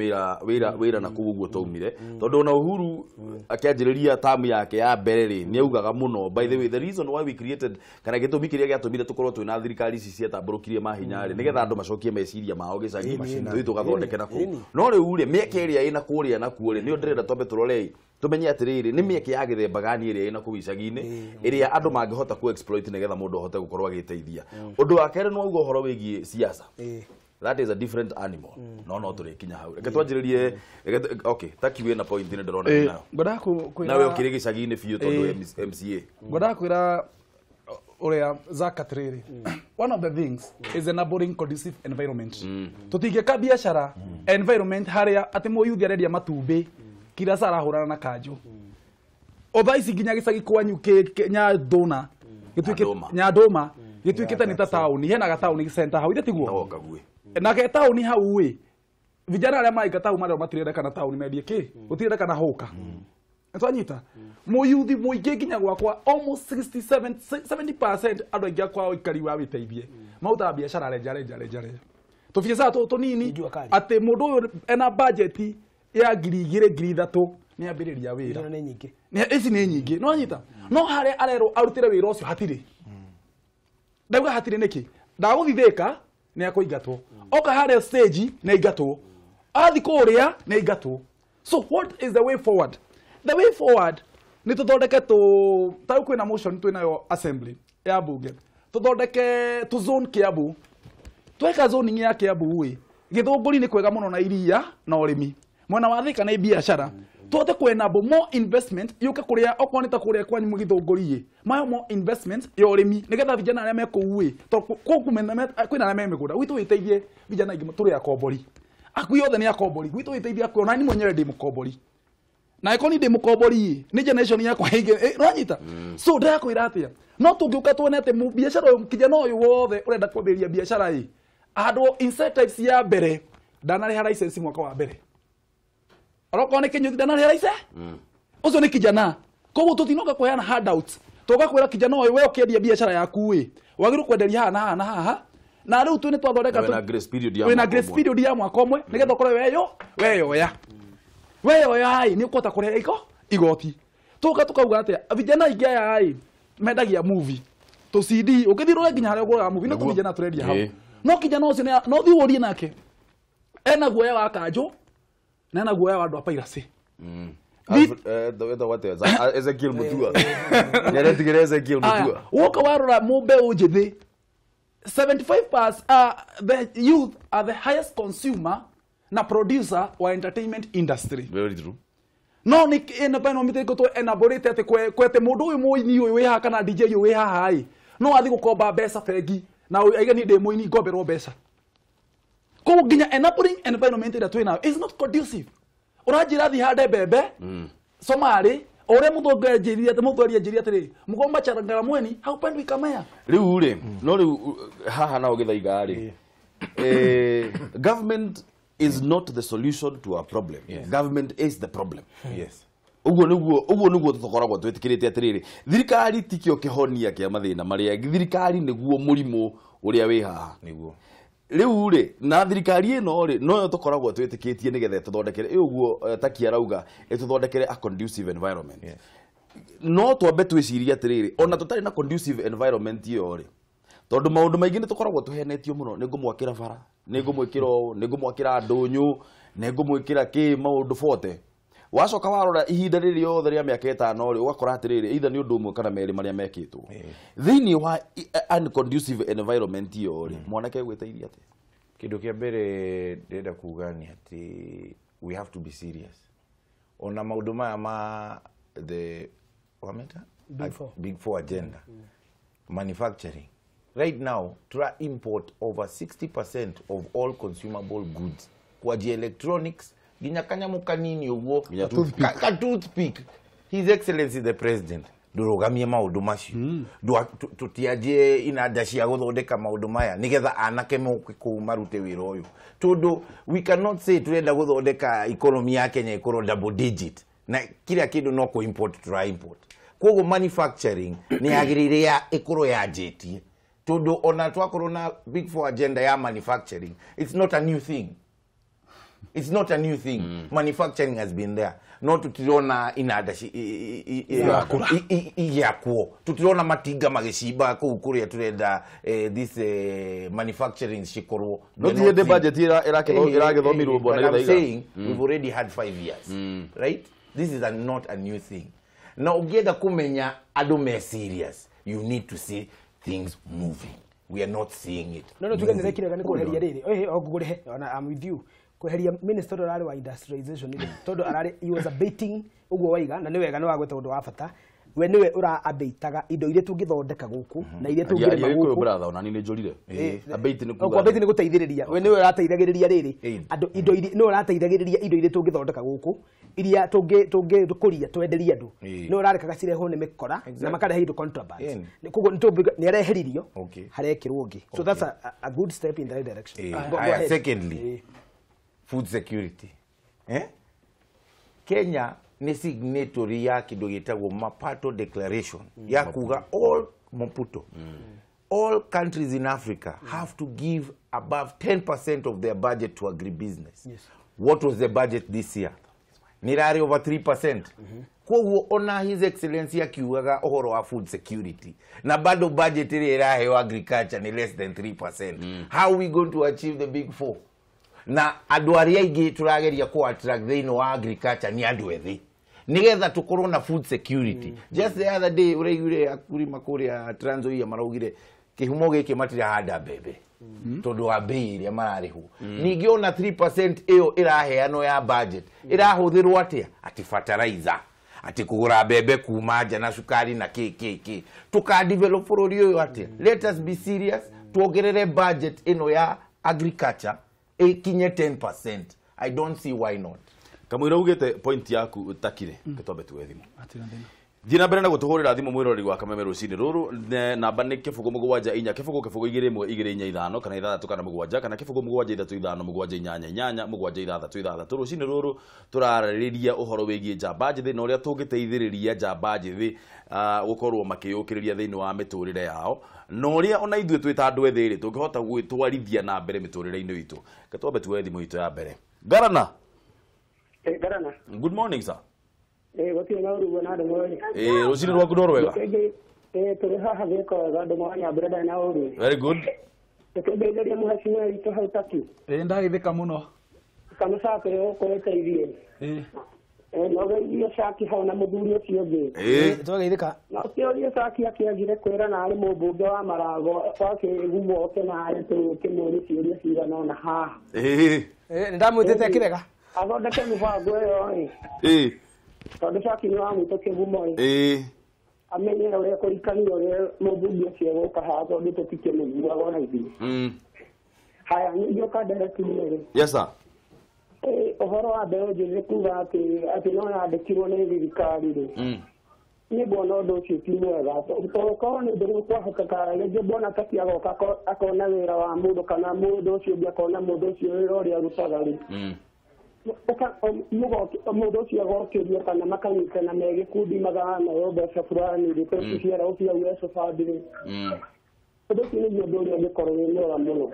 wĩra na kũu ũguo twaumire tondũ ona Uhuru akĩanjĩrĩria tamu yake ya mbere rĩ nĩ augaga mũno. By the way the reason why we created kana gĩtũmi kĩrĩa gĩatũmire tũkorwo twĩna thirikari ici ciatambũrũkirie mahinya rĩ nĩgetha andũ macokie meciria mao gĩcagi tũthiĩ tũgathondeke na kũu. No rĩu rĩ mĩeke ĩrĩa ĩna kũrĩa nakuo rĩ nĩyo ndĩrenda twambe tũrorei tumenye atĩrĩrĩ nĩ mĩeke ya gĩthemba gani ĩrĩa ĩna kũu icagi-inĩ ĩrĩa andũ mangĩhota ku exploit nĩgetha mũndũ ahote gũkorwo agĩteithia. Ũndũ wa kerĩ nĩ wauga ũhoro wĩgiĩ siasa. That is a different animal. No tũrĩkinya hau. Reke twanjĩrĩrie okay taki wĩna point nĩ ndĩrona nayo. Nawe ũkĩrĩ gĩcagi-inĩ biũ tondũ MCA. Ngwendaga kwĩra ũrĩa Zack atĩrĩrĩ one of the things is enabling conducive environment. Tũtingĩka biacara environment harĩa atĩ mũyuthi arendia matumbĩ kira sara ahũrana na kanjũ. O thaa ici nginya gĩcagi kwanyu Nyandũna Nyandũma gĩtuĩkĩte nĩ ta taũni hena gataũni center hau ithe tiguo nake taũni hau ĩ vijana arĩa maraikara taũni marĩa matirendekana taũni mendie kĩ gũtirendekana hũka. Nĩtwanyita mũyuthi mũingĩ nginya gwakwa almost 67 70% andũ aingĩ akwa ũikari wa wĩteithie marutaga biacara renja renja renja renja tũbiacara tũtũ tũnini atĩ mũndũ ũyũ ena bajeti ya 2,000 3,000 nĩ ambĩrĩria wĩra nĩ nyingĩ ici nĩ nyingĩ no anyita no harĩa arerwo arutĩre wĩra ũcio hatirĩ ndauga hatirĩ nĩkĩ ndagũthithĩka nĩ akũingatwo oka harĩa stage nĩ aingatwo athi kũrĩa nĩ aingatwo. So what is the way forward? The way forward nĩ tũthondeke ta rĩu kwĩna motion twĩnayo assembly ya bunge tũthondeke tũ zone Kiambu tweka zoning ya Kiambu ĩ Gĩthũngũri nĩ kwega mũno na iria na ũrĩmi mwena wa Thika nĩ biacara tuote kwena more investment yuke kuria okorwo nĩ ta kuria kwanyu Gĩthũngũri ĩ mayo more investment ya ũrĩmi nĩgetha vijana arĩa me kũu ĩ tondũ kũu kwĩna arĩa me mĩgũnda gwitũ wĩteithie vijana aingĩ tũrĩ akombori akui othe nĩ akombori gwitũ wĩteithie akui ona niĩ mwenyewe ndĩ mũkombori na ĩkorwo niĩ ndĩ mũkombori ĩ nĩ generation yakwa ĩngĩ nĩwanyita. So ndĩrakwĩra atĩa no tũngĩũka tuone atĩ biacara ũyũ kijana ũyũ wothe ũrenda kwambĩrĩria biacara ĩ handũ incentives ya mbere ndanarĩha license mwaka wa mbere Orokorwo nĩ kĩnyũthi ndanarĩha license ũcio nĩ kijana koguo tũtinoka kũheana handouts tũgoka kwĩra kijana ũyũ we ũkĩendia biacara yaku ĩ wagĩrĩirwo kwenderia haha na haha na haha na rĩu twĩ nĩ twathondeka wĩna grace period ya mwaka ũmwe nĩgetha ũkorwo weyoya weyoya ĩ nĩ ũkũhota kũrĩha igoti tũka tukauga atĩa vijana aingĩ aya ĩ Mendagia movie. To CD ũkĩthiĩ rũre nginya harĩa ũgũraga movie no tũvijana tũrendia hau. No kijana ũcio no thiĩ ũrie nake. Ena guoya wa kanjũ na ena guoya wa andũ a piracy. Ezekiel Mutua. Nĩaretigĩra Ezekiel Mutua. Woka warora mbeũ njĩthĩ 75% the youth are the highest consumer na producer wa entertainment industry. Very true. No nĩ environment ĩrĩkũ tũ elaborate atĩ kwete mũndũ ũyũ mũini ũyũ wĩ haha kana DJ ũyũ wĩ haha ĩ no athiĩ gũkomba mbeca bengi na aiga niĩ ndĩ mũini ngomberwo mbeca. Koguo nginya enabling environment ĩrĩa twĩ nayo is not conducive. Ũranjĩra thiĩ hande mbembe Somali ũrĩa mũthũngũ anjĩrire atĩ mũthweri anjĩrire atĩrĩ mũgomba Changaramweni haupandwi kamea. Rĩu rĩ no rĩu haha nao Gĩthaiga rĩ government is not the solution to our problem. Yes. Government is the problem. Yes. Uguo niguo tũkoragwo twĩtĩkĩrĩte atĩrĩrĩ thirikari tikĩo kĩhonia kĩa mathĩna marĩa thirikari nĩguo mũrimũ ũrĩa wĩ haha. Nĩguo. Rĩu rĩ na thirikari ĩno rĩ noyo tũkoragwo twĩtĩkĩtie nĩgetha ĩtũthondekere ĩ ũguo Taki arauga ĩtũthondekere a conducive environment. Yes. No twambe twĩcirie atĩrĩrĩ ona tũtarĩ na conducive environment ĩyo rĩ tondũ maũndũ maingĩ nĩ tũkoragwo tũhenetio mũno nĩ ngũmwakĩra bara nĩ ngũmwĩkĩra ũũ nĩ ngũmwakĩra ndũnyũ nĩ ngũmwĩkĩra kĩ maũndũ bote wacoka warora ihinda rĩrĩ rĩothe rĩa mĩaka ĩtano rĩ ũgakora atĩrĩrĩ either nĩ ũndũ ũmwe kana merĩ marĩa mekĩtwo thĩinĩ wa unconducive environment ĩyo rĩ mwanake gwĩteithia atĩa? Kĩndũ kĩa mbere ndĩrenda kuga nĩ atĩ we have to be serious ona maũndũ maya ma the wameta Big Four agenda. Manufacturing right now tura import over 60% of all consumable goods kwaji electronics ginya kanyamu kanini uguo ka toothpick. His Excellency the President ndurugamie maundu macio tutianjie inanda cia guthondeka maundu maya nigetha anake moke kuu marute wira uyu tondu we cannot say turenda guthondeka economy ya Kenya ikorwo double digit na kila kindu no ku import tura import. Koguo manufacturing ni yagirire ya ikorwo yanjitie tondu ona twakorwo na Big Four agenda ya manufacturing, it's not a new thing. It's not a new thing. Manufacturing has been there. No tutirona inanda igiakwo tutirona matinga magicimba kuu kuria turenda this manufacturing cikorwo no ti hende budget ira bwana Githaiga. Saying we've already had 5 years. Right? This is not a new thing. Na ugienda kumenya andu me serious, you need to see things moving. We are not seeing it. No tuge nirekire ni kuheria riri ohe ongurehe ona I'm with you kuheria minister arari wa industrialization ni tondu arari he was abating uguo waiga na ni wega ni wagweta undu wa bata we niwe ura abaitaga indo iria tungithondeka guku na iria tungirima guku brother ona ni njurire abate ni kuga abate ni guteithiriria we niwe urateithagiriria riri andu indo iria ni urateithagiriria indo iria tungithondeka guku iria tungikuria twenderie andu ni urarekaga cirehwo ni mikora na makarehe indo contraband koguo ni areheririo harekirwo ngi. So that's a good step in the right direction. Secondly, food security. Kenya ni signatory ya kindu gitagwo Maputo Declaration ya kuga all Maputo all countries in Africa have to give above 10% of their budget to agribusiness. Yes. What was the budget this year? Nirari over 3%. Koguo ona His Excellency akiugaga uhoro wa food security na bado budget iri iraheo agriculture ni less than 3%. How are we going to achieve the Big Four? Na andu aria aingi turageria ku attract thiini wa agriculture ni andu ethi nigetha tukorwo na food security. Just the other day uraiguire akurima kuria Trans Nzoia maraugire kihumo giki matirahanda mbembe tondu wa bei iria mararihwo. Ningi ona 3% iyo iraheanwo ya budget irahuthirwo atia? Ati fertilizer, ati kugura mbembe kuma nja na cukari na ki tuka develop bururi uyu atia? Let us be serious, tuongerere budget ino ya agriculture ikinye 10%. I don't see why not. Kamwira ugete point yaku utakire kitombe tuwe thimu. Thiĩ na mbere na gũtũhũrĩra thimũ mwĩroreri wa Kameme rũcinĩ rũrũ namba nĩ 0 7 4 0 0 2 1 2 4 5 kana 6 kana 7 kana 0 7 3 5 7 8 8 7 6 6 rũcinĩ rũrũ tũrarĩrĩria ũhoro wĩgiĩ njamba njĩthĩ na ũrĩa tũngĩteithĩrĩria njamba njĩthĩ gũkorwo makĩyũkĩrĩria thĩinĩ wa mĩtũrĩre yao na ũrĩa ona ithuĩ twĩ ta andũ ethĩ rĩ tũngĩhota gwĩtwarithia na mbere mĩtũrĩre-inĩ itũ. Twambe tuoe thimũ itũ ya mbere. Garana. Garana. Good morning sir. Gũtirĩ na ũru na andũ moĩ. Rũcinĩ rwaku no rwega. Tũrĩ haha gĩko wega andũ mwanyambĩra ndarĩ na ũru. Very good. Tũkĩndeithĩria mũhecimiwa witũ hau Taki. Ndagĩthĩka mũno. Kamũcakĩ gũkũ ĩteithie. No geithie Caki hau na mũthuri ũcio ũngĩ. Twageithĩka. No kĩũrie Caki akĩagire kwĩra na arĩ mũmbunge wa Marago twakĩgumo oke na arĩ tũkĩmũrie ciũria cigana ũna haha. Nĩ ndamwĩtĩte akĩrega. Athondeke mĩbango ĩyo ĩ. Tondũ Caki nĩ wamwĩta kĩgumo ĩ. Amenye ũrĩa kũrikania ũrĩa mũmbunge ũcio egũka haha tondũ tũtikĩmũiguaga ona ithuĩ. Haya, ningĩ ũkanderekirie rĩ. Yes sir. Ũhoro wa mbeũ njĩthĩ kuga atĩ no yandĩkirwo nĩ thirikari rĩ. Niĩ nguona ũndũ ũcio ti mwega tondũ korwo nĩ ũndũ kwahoteka rĩngĩ mbona Taki agoka akona wĩra wa mũndũ kana mũndũ ũcio ũngĩ akona mũndũ ũcio wĩra ũrĩa arutaga rĩ. Mũndũ ũcio agokĩrio kana makanyitana me gĩkundi magana mbeca fulani rĩ tũciara ũcio ueso fund rĩ. Ũndũ ũcio nĩguo ũndũ ũrĩa ũngĩkorwo wĩ mwega mũno.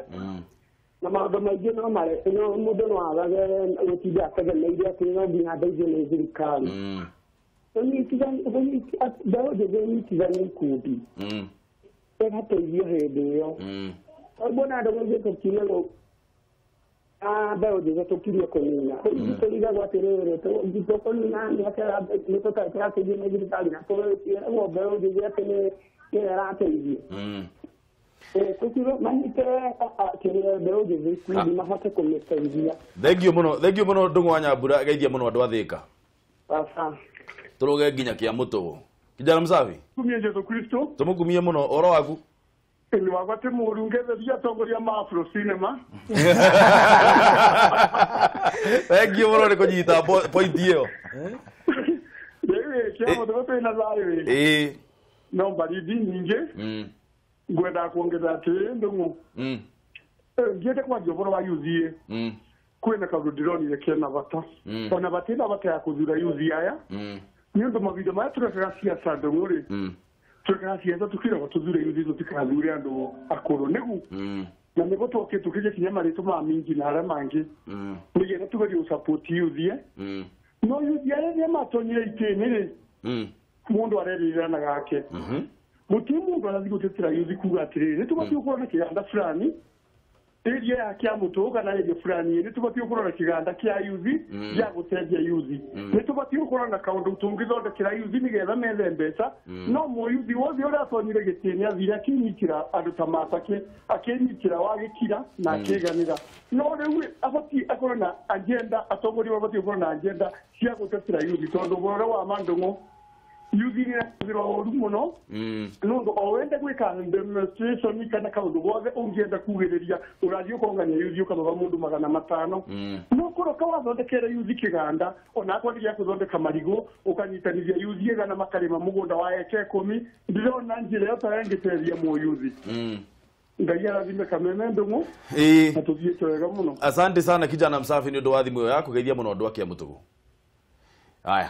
Na maũndũ maingĩ no mare no mũndũ no agage gũtinda ategemeire atĩ no nginya ndeithio nĩ thirikari. Mbeũ njĩthĩ ĩnyitithanie ikundi ĩgateithio hĩndĩ ĩyo. Mbona andũ maingĩ tũkirie mbeũ njĩthĩ tũkirie kũnina tũrigagwo atĩrĩrĩ tũkũnina mĩaka nĩ tũrateithio nĩ thirikari na tũragwo mbeũ njĩthĩ atĩ nĩyo ĩrateithio. Tũkiro manyite kĩrĩa mbeũ njĩthĩ ikundi mahote kũmĩteithia. Thengiũ mũno, thengiũ mũno Ndung'u wa Nyambura, geithia mũno andũ a Thĩka. Baba. Tũrũge nginya kĩa mũtũgũ. Kijana msafi. Kumie Jesu Kristo. Tũmũkumie mũno ũhoro waku. Ni wakwa ti mũru ngetheria atongoria ma Afro Cinema. Thengiũ mũno nĩ kũnyita point ĩyo. Rĩu kĩa mũtũgũ twĩna thayũ ĩ. No baridi nyingĩ. Ngwenda kuongerera atĩrĩrĩ Ndung'u. Ngĩende kwanjia ũhoro wa youth ĩ. Kwĩna kaũndũ ndĩronire kena bata. Ona batina bata ya kũthura youth aya. Nĩ ũndũ mahinda maya tũrekaga ciaca Ndung'u rĩ. Tũrekaga ciaca tũkĩragwo tũthure youth tũtikathure andũ akũrũ nĩgu. Na nĩguo tũke tũkĩrie kinya marĩtwa ma mingi na arĩa mangĩ. Nĩgetha tũgerie gũsupport youth ĩ. No youth aya rĩrĩa matonyire itĩ-inĩ rĩ. Mũndũ arerĩrĩra na gake. Gũtirĩ mũndũ arathiĩ gũtetera youth kuga atĩrĩrĩ nĩ tũbatiĩ gũkorwo na kĩganda fulani area ya Kiamutũ kana area fulani nĩ tũbatiĩ gũkorwo na kĩganda kĩa youth gĩa gũteithia youth nĩ tũbatiĩ gũkorwo na kaũndũ tũngĩthondekera youth nĩgetha methe mbeca no mũyuthi wothe ũrĩa atonyire gĩtĩ-inĩ athire akĩnyitĩra andũ ta Matake akĩnyitĩra Wagĩkira na akĩiganĩra no rĩu abatiĩ akorwo na agenda atongoria mabatiĩ gũkorwo na agenda cia gũtetera youth tondũ ũhoro wa ma Ndung'u youth nĩ ĩrahũthĩrwo ũru mũno nũndũ o wende gwĩka demonstration kana kaũndũ gothe ũngĩenda kugĩrĩria ũrathiĩ ũkongania youth ũkamaba mũndũ 500 no korwo kawathondekere youth kĩganda ona akorwo nĩ gĩa gũthondeka marigũ ũkanyitanithia youth 100 makarĩma mũgũnda wa eka 10 ndĩrona njĩra ĩyo ta ĩngĩteithia mũyuthi. Ngai arathime Kameme Ndung'u na tũthiĩte wega mũno. Asante sana kijana msafi nĩ ũndũ wa thimũ ĩyo yaku, geithia mũno andũ a Kĩamũtũgũ. Aya,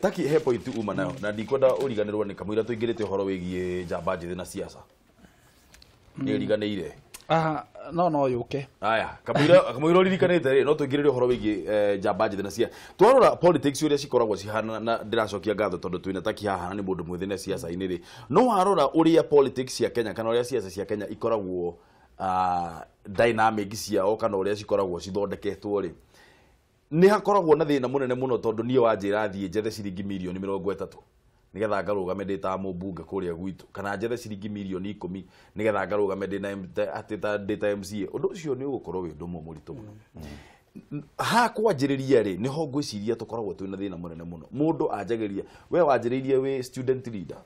Taki he point uma nayo na ndikwenda ũriganĩrwo nĩ kamũira tũingĩrĩte ũhoro wĩgiĩ njamba njĩthĩ na siasa. Nĩ ũriganĩire? No yũke. Aya, kamũira ũririkanĩte rĩ no tũingĩrĩre ũhoro wĩgiĩ njamba njĩthĩ na siasa. Twarora politics ũrĩa cikoragwo cihana na ndĩracokia ngatho tondũ twĩna Taki haha na nĩ mũndũ mwĩthĩ na siasa-inĩ rĩ. No warora ũrĩa politics cia Kenya kana ũrĩa siasa cia Kenya ikoragwo dynamic ciao kana ũrĩa cikoragwo cithondeketwo rĩ. Nĩ hakoragwo na thĩna mũnene mũno tondũ niĩ wanjĩra thiĩ njethe ciringi mirioni 30 nĩgetha ngarũgame ndĩ ta mũmbunge kũrĩa gwitũ kana njethe ciringi mirioni 10 nĩgetha ngarũgame ndĩ ta MCA ũndũ ũcio nĩ ũgũkorwo wĩ ũndũ mũritũ mũno. Ha kwanjĩrĩria rĩ nĩho ngwĩciria tũkoragwo twĩna thĩna mũnene mũno. Mũndũ anjagĩria we wanjĩrĩirie wĩ student leader.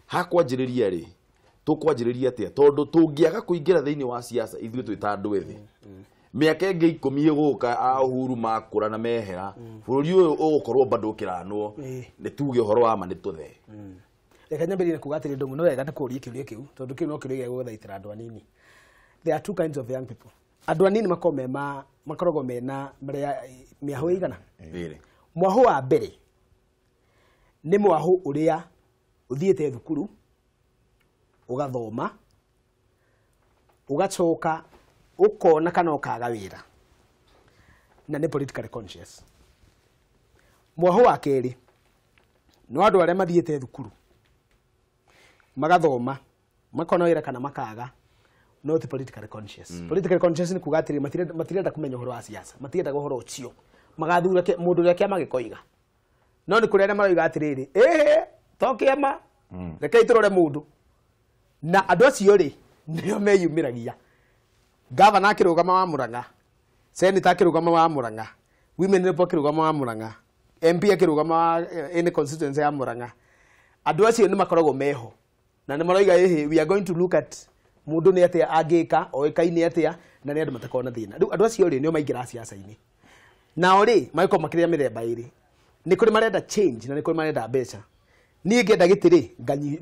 Ha kwanjĩrĩria rĩ tũkwanjĩrĩria atĩa tondũ tũngĩaga kũingĩra thĩinĩ wa siasa ithuĩ twĩ ta andũ ethĩ. Mĩaka ĩngĩ 10 ĩgũka a Uhuru makũra na mehera bũrũri ũyũ ũgũkorwo bado ũkĩranwo nĩ tuge ũhoro wa ma nĩ tũthee. Reke nyambĩrĩrie kuga atĩrĩ Ndung'u nĩ wega nĩ kũũria kĩũria kĩu tondũ kĩu no kĩũria gĩa gũthaitĩra andũ anini. There are two kinds of young people. Andũ anini makoragwo mena mĩahũ ĩigana? Mwahũ wa mbere nĩ mwahũ ũrĩa ũthiĩte thukuru ũgathoma ũgacoka ũkona kana ũkaga wĩra na nĩ politically conscious. Mwahũ wa kerĩ nĩ andũ arĩa mathiĩte thukuru Magathoma makona wĩra kana makaga no ti politically conscious. Politically conscious nĩ kuga atĩrĩ matirenda kũmenya ũhoro wa siasa, matirenda ũhoro ũcio, magathura mũndũ ũrĩa kĩama gĩkoiga. No nĩ kũrĩ arĩa maroiga atĩrĩrĩ, ĩhĩ to kĩama, rekei tũrore mũndũ. Na andũ acio rĩ nĩo meyumĩragia. Gavana akĩrũgama wa Murang'a, senator akĩrũgama wa Murang'a, women rep akĩrũgama wa Murang'a, MP akĩrũgama wa any constituency ya Murang'a, andũ acio nĩ makoragwo meho na nĩ maroiga ĩhĩ, we are going to look at mũndũ nĩ atĩa angĩka, oĩkaine atĩa, na nĩ andũ matakoragwo na thĩna. Rĩu andũ acio rĩ nĩo maingĩra siasa-inĩ. Nao rĩ magĩkorwo makĩrĩa mĩthemba ĩrĩ, nĩ kũrĩ marenda change na nĩ kũrĩ marenda mbeca. Niĩ ngĩenda gĩtĩ rĩ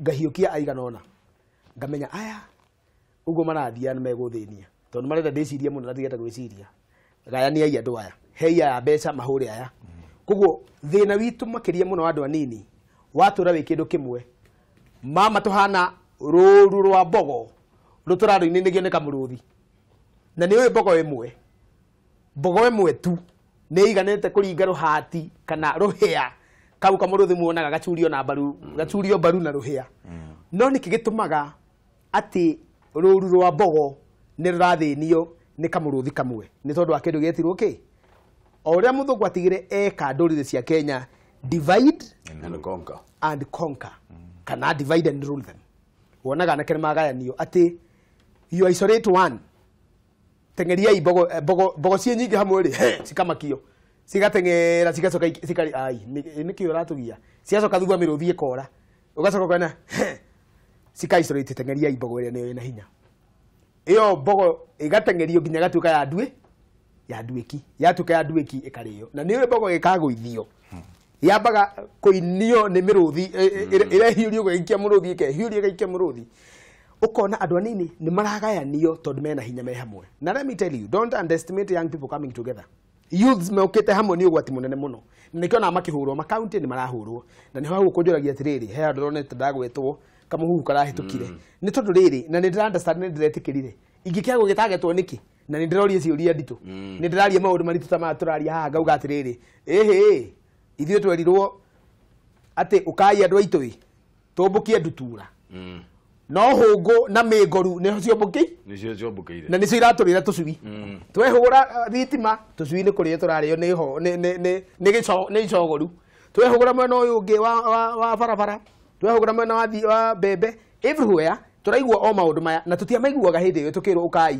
ngahiũkia aigana ũna, ngamenya aya ũguo marathiĩ nĩ megũthĩnia, tondũ marenda ndĩcirie mũno na ndirenda gwĩciria. Gayaniai andũ aya, hei aya mbeca mahũre aya. Koguo thĩna witũ makĩria mũno wa andũ anini watũra wĩ kĩndũ kĩmwe, mama tũhana rũru rwa mbogo rũtũrarũinĩnĩgio nĩ kamũrũthi. Na nĩ ũĩ mbogo ĩmwe, mbogo ĩmwe tu nĩ ĩiganĩte kũringa rũhati kana rũhĩa kau kamũrũthi muonaga gacurio na mbaru, gacurio mbaru na rũhĩa. No nĩkĩ gĩtũmaga atĩ rũru rwa mbogo nĩ rũrathĩnio nĩ kamũrũthi kamwe? Nĩ tondũ wa kĩndũ gĩetirwo kĩ? O ũrĩa mũthũngũ atigire eka ndũrĩrĩ cia Kenya, divide and conquer, and conquer, kana divide and rule them. Wonaga anake nĩ magayanio atĩ you isolate one, teng'eriai mbogo, mbogo, mbogo ciĩ nyingĩ hamwe rĩ cikamakio, cigateng'era cigacoka cikari ai nĩkĩ ũratũgia, cigacoka thutha mĩrũthi ĩkora, ũgacoka ũkona cika isolate, teng'eriai mbogo ĩrĩa nĩyo ĩna hinya. Ĩyo mbogo ĩgateng'erio nginya ĩgatuĩka ya nduĩ, ya nduĩki, yatuĩka ya nduĩki ĩkarĩo. Na nĩyo mbogo ĩkagũithio, yambaga kũinio nĩ mĩrũthi, ĩrehiũrio gũgĩikia mũrũthi, ĩkehiũria ĩgaikia mũrũthi. Ũkona andũ anini nĩ maragayanio tondũ mena hinya me hamwe. Na let me tell you, don't underestimate young people coming together. Youths mokĩte hamwe nĩ ũgwati mũnene mũno. Na nĩkĩo ona makĩhũrwo makaunti nĩ marahũrwo. Na nĩho hau ũkũnjũragia atĩrĩrĩ, he handũ ndĩronete ndagwetwo kamũhuhu karahĩtũkire. Nĩ tondũ rĩrĩ, na nĩ ndĩra understand, nĩ ndĩretĩkĩrire. Ingĩkĩaga gũgĩtagetwo nĩkĩ? Na nĩ ndĩroria ciũria nditũ. Nĩ ndĩraria maũndũ maritũ ta maya tũraria haha ngauga atĩrĩrĩ, ĩhĩ, ithuĩ twerirwo atĩ ũkai andũ aitũ ĩ, tũmbũkie ndutura. No hũngũ na mĩngoru nĩho ciũmbũkĩire, nĩcio ciũmbũkĩire, na nĩcio iratũrĩra tũcui. Twehũgũra thitima tũcui nĩ kũrĩa tũrarĩo nĩ icogoru. Twehũgũra mwena ũyũ ũngĩ wa barabara, twehũgũra mwena wa mbembe, everywhere tũraigua o maũndũ maya na tũtiamaiguaga hĩndĩ ĩyo tũkĩrwo ũkai,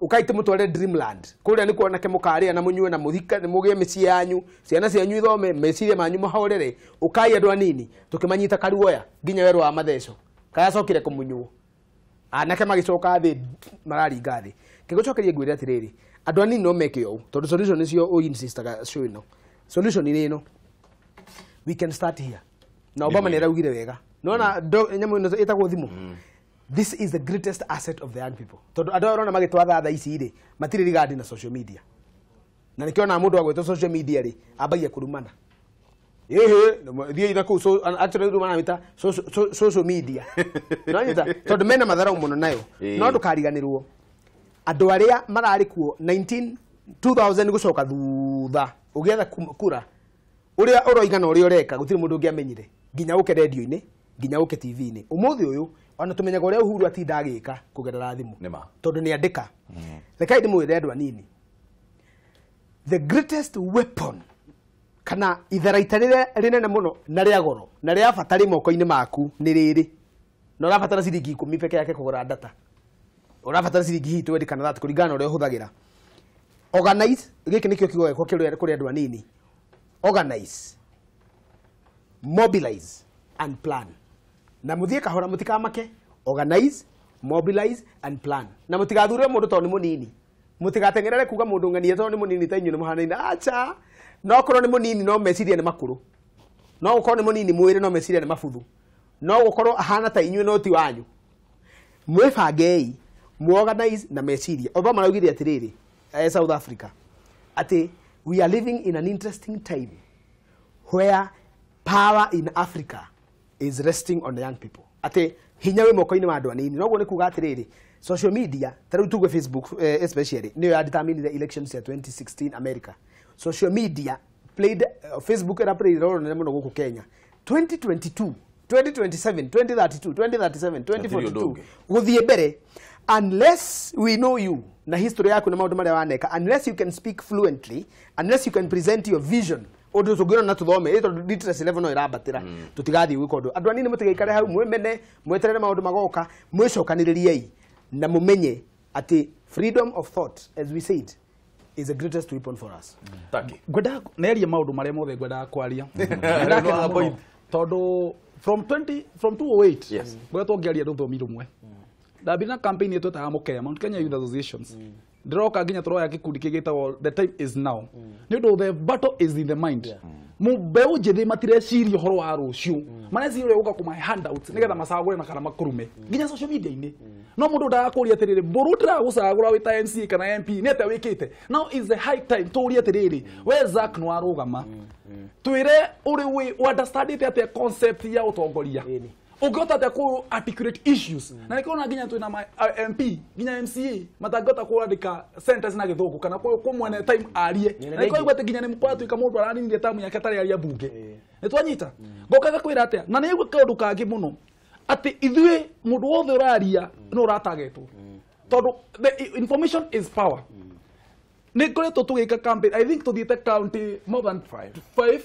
ũkai tũmũtware Dreamland. Kũrĩa nĩkuo anake mũkarĩa na mũnyue na mũthike, mũgĩe mĩciĩ yanyu, ciana cianyu ithome, meciria manyu mahorere. Ũkai andũ anini, tũkĩmanyita karuoya nginya werũ wa matheco. Kayacokire kũmunywo. Anake magĩcoka thĩ mararinga thĩ. Kĩgũcokeria ngwĩre atĩrĩrĩ, andũ anini no meke ũũ, tondũ solution nĩcio ũinsistaga show ĩno. Solution nĩ ĩno. We can start here. Na Obama nĩ araugire wega. Nĩwona nyamũ ĩno ĩtagwo thimũ. This is the greatest asset of the young people. Tondũ andũ aya ũrona magĩtwatha thaa ici rĩ, matirĩ regard na social media. Na nĩkĩo ona mũndũ agwĩtwo social media rĩ, ambagia kũrumana. Ĩhĩ, thiĩ na kũu, actually rĩu maramĩta social media. Nĩwanyita? Tondũ mena matharau mũno nayo. No ndũkariganĩrwo, andũ arĩa mararĩ kuo 2000 gũcoka thutha, ũgĩetha kura, ũrĩa ũroiga na ũrĩa ũreka, gũtirĩ mũndũ ũngĩamenyire. Nginya ũke radio-inĩ, nginya ũke TV-inĩ. Ũmũthĩ ũyũ, ona tũmenyaga ũrĩa Uhuru atinda agĩka kũgerera thimũ. Tondũ nĩ andĩka. Rekai ndĩmwĩre andũ anini, the greatest weapon kana itharaita rĩrĩa rĩnene mũno na rĩa goro na rĩa bata rĩ moko-inĩ maku nĩ rĩrĩ. Na ũrabatara ciringi 10 peke yake kũgũra data. Ũrabatara ciringi hihi 20 kana 30 kũringana na ũrĩa ũhũthagĩra. Organize, gĩkĩ nĩkĩo kiugo gĩakwa kũrĩ andũ anini. Organize, mobilize and plan. Na mũthiĩ kahora mũtikamake. Organize, mobilize and plan. Na mũtigathure mũndũ tondũ nĩ mũnini. Mũtigateng'erere kuga mũndũ ng'ania tondũ nĩ mũnini ta inyuĩ nĩ mũhanaine. Acha. No okorwo nĩ mũnini no meciria nĩ makũrũ. No gũkorwo nĩ mũnini mwĩrĩ no meciria nĩ mabuthu. No gũkorwo ahana ta inyuĩ no ti wanyu. Mwĩbangei, muorganize na meciria. Obama araugire atĩrĩrĩ, South Africa, atĩ we are living in an interesting time where power in Africa is resting on the young people. Atĩ hinya wĩ moko-inĩ wa andũ anini. Noguo nĩ kuga atĩrĩrĩ, social media, ta rĩu tuge Facebook especially, nĩyo ya determine the elections ya 2016 America. Social media played, Facebook ĩra played role nene mũno gũkũ Kenya. 2022 2027, 2032, 2037, 2042 guthie mbere, unless we know you na history yaku na maundu maria waneka, unless you can speak fluently, unless you can present your vision, undu tungĩona na tuthome tondu literacy level no ĩrambatĩra, tũtigathiĩ gwĩka ũndũ. Andũ anini mũtigaikare hau mwĩmene, mweterere maũndũ magoka, mwĩcokanĩrĩriei na mũmenye atĩ freedom of thought, as we said, is the greatest weapon for us. Ngwendaga neria maũndũ marĩa mothe ngwendaga kwaria tondu from 208 ngoretwo ngĩaria rũthiomi rũmwe. Ndambire na campaign ĩtũ ĩtaga Mũkenya, Mount Kenya Youth Associations. Ndĩroka nginya tũroya gĩkundi kĩngĩ gĩtagwo The Time Is Now. Nĩ ũndũ the battle is in the mind. Mbeũ njĩthĩ matireciria ũhoro wa rũciũ, mareciria ũrĩa gũka kũmahe handouts nĩgetha macagũre na kana makũrume nginya social media-inĩ. No mũndũ ndagakũria atĩrĩrĩ, mbũrũ ndĩragũcagũra wĩ ta MCA kana MP nĩ atĩa wĩkĩte. Now is the high time tũrie atĩrĩrĩ, we Zack nĩ warũgama, twĩre ũrĩ wĩ understandĩte atĩa concept ya ũtongoria, ũngĩhota atĩa kũ articulate issues. Na nĩkĩo ona nginya twĩna MP nginya MCA matangĩhota kũandĩka sentence na gĩthũngũ kana kũmwene time arie. Na nĩkĩo aigua atĩ nginya nĩ kwatuĩka mũndũ araninirie tamu yake atarĩ aria mbunge. Nĩ twanyita ngoka gakwĩra atĩa, na nĩ kaũndũ kangĩ mũno atĩ ithuĩ mũndũ wothe ũraria no ũratagetwo, tondũ the information is power. Nĩ ngoretwo tũgĩka campaign, I think tũthiĩte county more than 5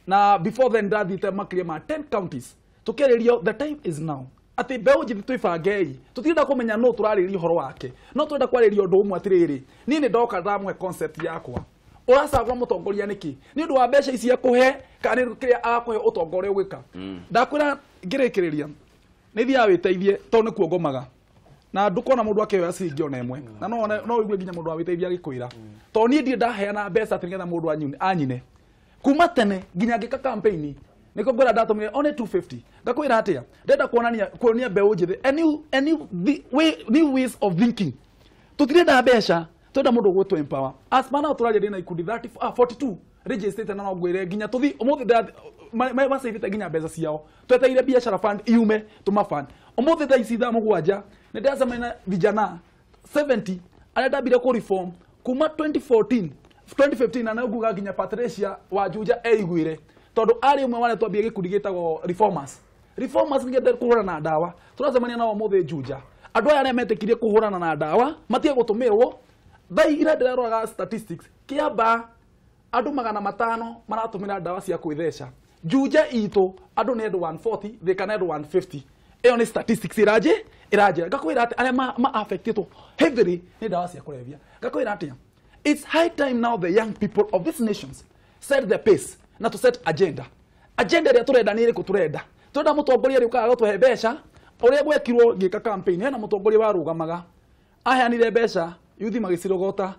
na before then ndathiĩte makĩria ma 10 counties tukĩarĩrio the time is now. Atĩ mbeũ njĩthĩ twĩbangei, tũtirenda kũmenya no tũrarĩria ũhoro wake, no tũrenda kwarĩria ũndũ ũmwe atĩrĩrĩ, niĩ nĩ ndoka ndamũhe concept yakwa. Ũracagũra mũtongoria nĩkĩ? Nĩ ũndũ wa mbeca ici akũhe kana nĩ kĩrĩa akũhe ũtongoria ũgwĩka? Ndakwĩra ngĩrĩkĩrĩria, nĩ thiaga wĩteithie tondũ nĩkuo ngomaga, na ndũkona mũndũ akĩoya ciringi ona ĩmwe, na no ũigue nginya mũndũ wa wĩteithie agĩkwĩra, tondũ niĩ ndirĩ ndaheana mbeca atĩ nĩgetha mũndũ anyine. Kuma tene nginya ngĩka campaign nĩkĩo ngwĩra ndatũmire only 250. Ngakwĩra atĩa, ndĩrenda kuonia mbeũ njĩthĩ a new ways of thinking. Tũtirenda mbeca, tũrenda mũndũ ũgwĩtwo empower. As mana tũraria ndĩna ikundi 42 registered, na no ngwĩre nginya tũthi ũmũthĩ macaibĩte nginya mbeca ciao, twetereire biacara fund iume tũma fund. Ũmũthĩ thaa ici thaa 7 nĩ ndĩracemania na vijana 70 arĩa ndambire kũ reform kuma 2014 2015, na nĩnguga nginya Patricia wa Juja eiguire tondu ari umwe wale twambie gikundi gitagwo reformers. Reformers nĩgetha kũhũrana na ndawa, tũracemania nao ũmũthĩ Juja. Andũ aya arĩa metĩkirie kũhũrana na ndawa matige gũtũmĩrwo. Thaa ira ndĩraroraga statistics, Kĩamba andũ 500 maratũmĩra ndawa cia kwĩtheca. Juja itũ andũ nĩ andũ 140, Thika nĩ andũ 150. Ĩyo nĩ statistics ĩranjĩra. Ngakwĩra atĩ arĩa ma affectĩtwo heavily nĩ ndawa cia kũrebia. Ngakwĩra atĩa, it's high time now the young people of these nations set the pace na to set agenda. Agenda ĩrĩa tũrenda nĩ ĩrĩkũ tũrenda? Tũrenda mũtongoria ũrĩa ũkaga gũtũhe mbeca, ũrĩa gwekirwo ngĩka campaign, hena mũtongoria warũgamaga aheanire mbeca, yuthi magĩcirogota,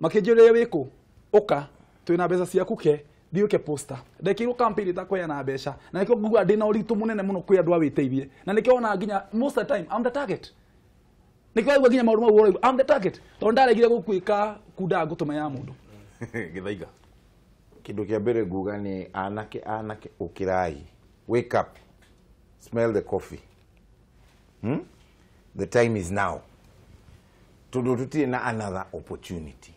makĩnjĩrĩria wĩkũ, ũka twĩna mbeca ciaku ke thiĩ ũke poster. Ndekĩirwo campaign ĩtakũheana mbeca, na nĩkĩo nguga ndĩna ũritũ mũnene mũno kwĩ andũ a wĩteithie, na nĩkĩo wona nginya most of the time I'm the target. Nĩkĩo waigua nginya maũndũ mau ũraigua I'm the target, tondũ ndaregire gũkuĩka kunda ngũtũma ya mũndũ. Gĩthaiga. Kĩndũ kĩa mbere nguga nĩ anake ũkĩrai, wake up, smell the coffee. The time is now, tondũ tũtirĩ na another opportunity.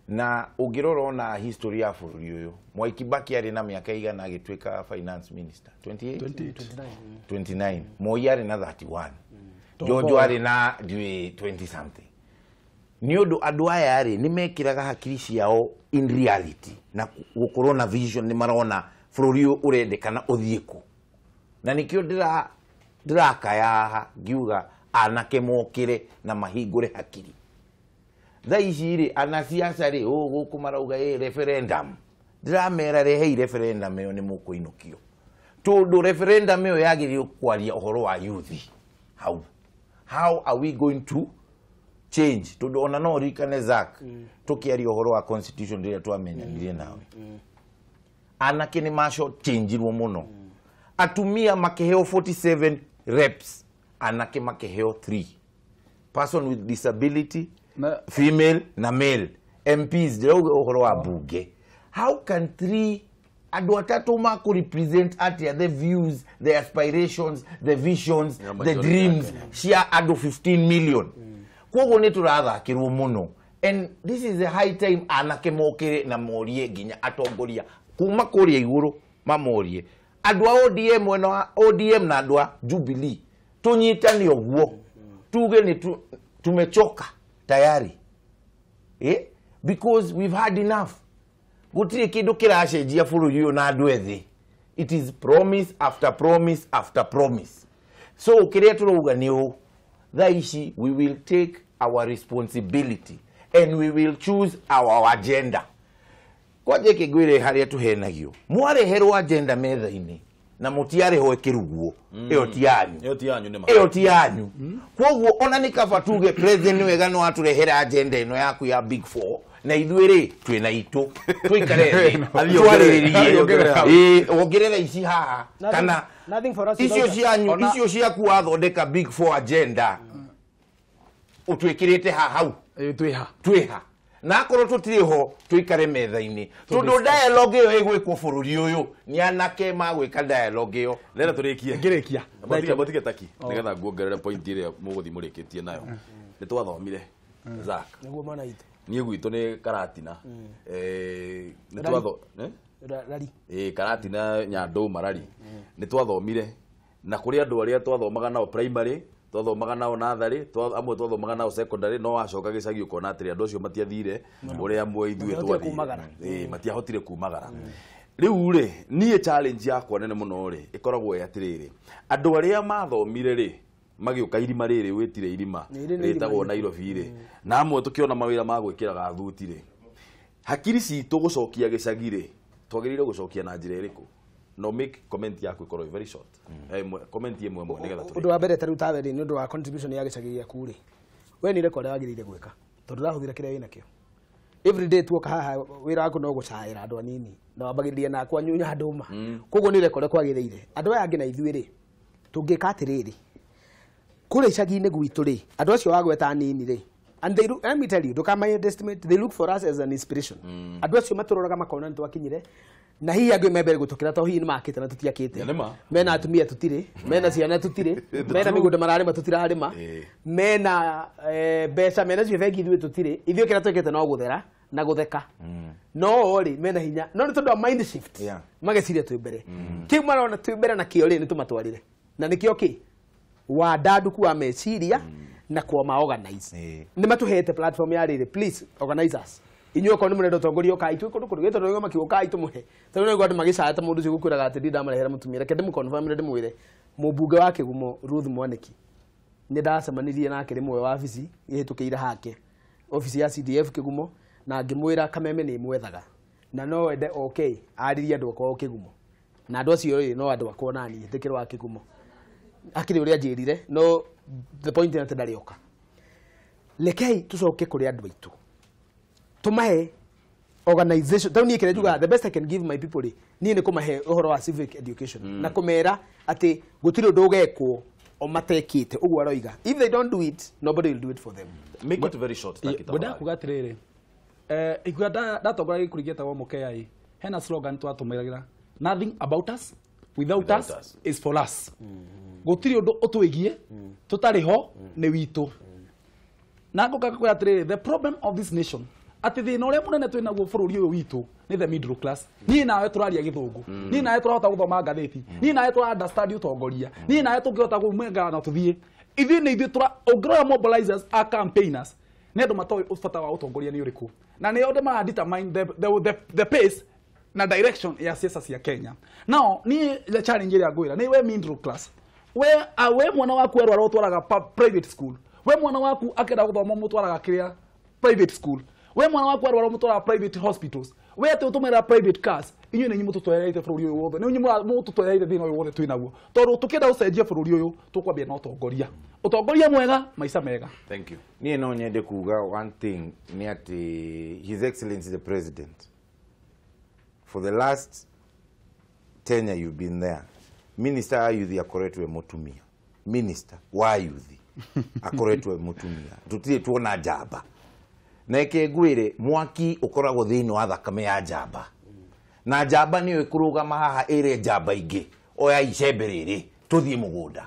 Na ũngĩrora ona history ya bũrũri ũyũ, Mwai Kibaki arĩ na mĩaka igana agĩtuĩka finance minister, 28 29, Moi arĩ na 31, Jojo arĩ na 20 something. Nĩ ũndũ andũ aya rĩ nĩ mekĩraga hakiri ciao in reality na gũkorwo na vision, nĩ marona bũrũri ũyũ ũrendekana ũthiĩ kũ. Na nĩkĩo ndĩrakaya haha ngiuga anake mokĩre na mahingũre hakiri. Thaa ici rĩ anasiasa rĩ gũkũ marauga referendum, ndĩramera rehei referendum ĩyo nĩ mũkũinũkio, tondũ referendum ĩyo yagĩrĩirwo kwaria ũhoro wa youth. How are we going to change? Tondũ ona no ũririkane Zack, tũkĩaria ũhoro wa constitution rĩrĩa twamenyanire nawe, anake nĩ maco changeirwo mũno. Atumia makĩheo 47 reps, anake makĩheo 3. Person with disability, female na male MPs, ndĩrauga ũhoro wa bunge. How can 3 andũ atatũ makũ represent atĩa the views, the aspirations, the visions, the dreams cia andũ 15 million? Koguo nĩ tũrathakĩrwo mũno, and this is the high time anake mokĩre na morie nginya atongoria kuma kũrĩa igũrũ mamorie Andũ a ODM mwena wa ODM na andũ a Jubilee tũnyitane ũguo tuge nĩ tumechoka tayari, because we've had enough. Gũtirĩ kĩndũ kĩracenjia bũrũri ũyũ na andũ ethĩ. It is promise after promise after promise. So kĩrĩa tũrauga nĩ ũũ, thaa ici we will take our responsibility and we will choose our agenda. Kwanje kĩngwĩre harĩa tũhenagio, mwareherwo agenda metha-inĩ na mũtiarĩhwo ĩkĩrugwo, ĩyo ti yanyu, ĩyo ti yanyu. Kwoguo ona nĩ kaba tuge president wega no atũrehere agenda ĩno yaku ya big four, na ithuĩ rĩ twĩna itũ tũikare thĩ twarĩrĩrie, ongerera ici haha kana icio cianyu, icio ciaku wathondeka big four agenda ũtwĩkĩrĩte haha hau twĩha na akorwo tũtirĩ ho tũikare metha-inĩ, tondũ dialogue ĩyo ĩgwĩkwo bũrũri ũyũ nĩ anake magwĩka dialogue ĩyo. Rera tũrĩkie ngĩrĩkia mũtige taki nĩgetha nguongerere point ĩrĩa mũgũthiĩ mũrĩkĩtie nayo. Nĩ twathomire Zack, nĩguo mwana witũ, niĩ gwitũ nĩ Karatina, nĩ twatho rari Karatina Nyandũ Rari, nĩ twathomire na kũrĩ andũ arĩa twathomaga nao primary, twathomaga nao natharĩ, amwe twathomaga nao secondary, no wacoka gĩcagi ũkona atĩrĩ andũ acio matiathire ũrĩa amwe ithuĩ twathire, matiahotire kumagara. Rĩu rĩ niĩ challenge yakwa nene mũno rĩ ĩkoragwo ĩ atĩrĩrĩ, andũ arĩa mathomire rĩ magĩũka irima rĩrĩ wĩtire irima rĩtagwo Nairobi rĩ, na amwe tũkĩona mawĩra ma gwĩkĩraga thuti rĩ, hakiri citũ gũcokia gĩcagi rĩ twagĩrĩire gũcokia na njĩra ĩrĩkũ? No make comment yaku ikorwo very short. Comment ĩmwe ĩmwe nĩgetha tũrĩkie. Ũndũ wa mbere ta rĩu tawe rĩ, nĩ ũndũ wa contribution ya gĩcagi gĩaku rĩ, we nĩ ũreka ũrĩa wagĩrĩire gwĩka tondũ ũrahũthĩra kĩrĩa wĩnakĩo. Every day tuoka haha wĩra waku no gũcaĩra andũ anini na wambagĩrĩria nakwa Nyandũma, koguo nĩ ũreka ũrĩa kwagĩrĩire. Andũ aya angĩ na ithuĩ rĩ, tũngĩka atĩrĩrĩ, kũrĩa icagi-inĩ gwitũ rĩ, andũ acio wagweta anini rĩ, and they look, let me tell you, ndũkama underestimate, they look for us as an inspiration. Andũ acio matũroraga makona nĩ twakinyire, na hihi angĩ me mbere gũtũkĩra tondũ hihi nĩ makĩte na tũtiakĩte, mena atumia tũtirĩ, mena ciana tũtirĩ, mena mĩgũnda mararĩma tũtirarĩma, mena mbeca mena cio bengi ithuĩ tũtirĩ. Ithuĩ kĩrĩa twĩkĩte no gũthera na gũtheka, no rĩ mena hinya, no nĩ tondũ wa mind shift mageciria twĩ mbere. Kĩu marona twĩ mbere na kĩo rĩ nĩ tũmatwarire, na nĩkĩo kĩ wandanduku wa meciria na kwama organize. Nĩ matũhete platform ya rĩrĩ, please organize us. Inyuĩ okorwo nĩ mũrenda ũtongoria ũkai twĩ kũndũ kũrĩ tondũ nĩguo makiuga ũkai tũmũhe, tondũ nĩguo andũ magĩcaya ta mũndũ ũcio gũkwĩraga atĩ ndindamarehera mũtumia. Reke ndĩmũconfirm ndĩmwĩre mũmbunge wa Kĩgumo Ruth Mwaniki nĩ ndacemanirie nake rĩmwe wabici ĩhĩtũkĩire hake obici ya CDF Kĩgumo, na ngĩmwĩra Kameme nĩ mwethaga na no ende okay aririe andũ akwa Kĩgumo, na andũ acio rĩ no andũ akwa nani ndĩkĩrĩ wa Kĩgumo, akĩrĩ ũrĩa njĩrire, no the point nĩ atĩ ndarĩoka. Rekei tũcoke kũrĩ andũ aitũ tumahe organization. Tau niĩ kĩrĩa njugaga, the best I can give my people rĩ, niĩ nĩ kũmahe ũhoro wa civic education na kũmera atĩ gũtirĩ ũndũ ũgekwo o matekĩte ũguo aroiga. If they don't do it, nobody will do it for them. Make it very short. Ngwenda kuga atĩrĩrĩ, igua ndatongoragia gĩkundi gĩtagwo Mũkea, hena slogan twatũmĩragĩra, nothing about us without us is for us. Gũtirĩ ũndũ ũtwĩgiĩ tũtarĩ ho nĩ witũ. Na ngũka kwĩra atĩrĩrĩ, the problem of this nation, atĩ thĩna ũrĩa mũnene twĩ naguo bũrũri ũyũ witũ nĩ the middle class. Niĩ nawe tũraria gĩthũngũ, niĩ nawe tũrahota gũthoma ngathĩti, niĩ nawe tũra understand ũtongoria, niĩ nawe tũngĩhota kũmengana na tũthiĩ. Ithuĩ nĩ ithuĩ ũngĩrora mobilizers a campaigners nĩ andũ matoĩ bata wa ũtongoria nĩ ũrĩkũ, na nĩo andũ mara determine the pace na direction ya siasa cia Kenya. Now niĩ challenge ĩrĩa ngwĩra nĩ we middle class, we mwana waku arwara ũtwaraga private school, we mwana waku akĩenda gũthoma mũtwaraga kĩrĩa private school, we mwana waku arwara mũtwaraga private hospitals, we atĩ ũtũmĩraga private cars. Inyuĩ nĩ inyuĩ mũtũtwereire bũrũri ũyũ wothe, nĩ inyuĩ mũtũtwereire thĩna ũyũ wothe twĩ naguo, tondũ tũkĩenda gũcenjia bũrũri ũyũ tũkwambia na ũtongoria, ũtongoria mwega, maica mega. Thank you. Niĩ no nyende kuga one thing nĩ atĩ His Excellency the President, for the last tenure you've been there, Minister wa youth akoretwo e mũtumia, Minister wa youth akoretwo e mũtumia, tũtirĩ tuona njamba. Na eke ngwĩre mwaki ũkoragwo thĩinĩ wa thakame ya njamba, na njamba nĩyo ĩkũrũgama haha ĩre njamba ingĩ, oya icembe rĩrĩ tũthiĩ mũgũnda,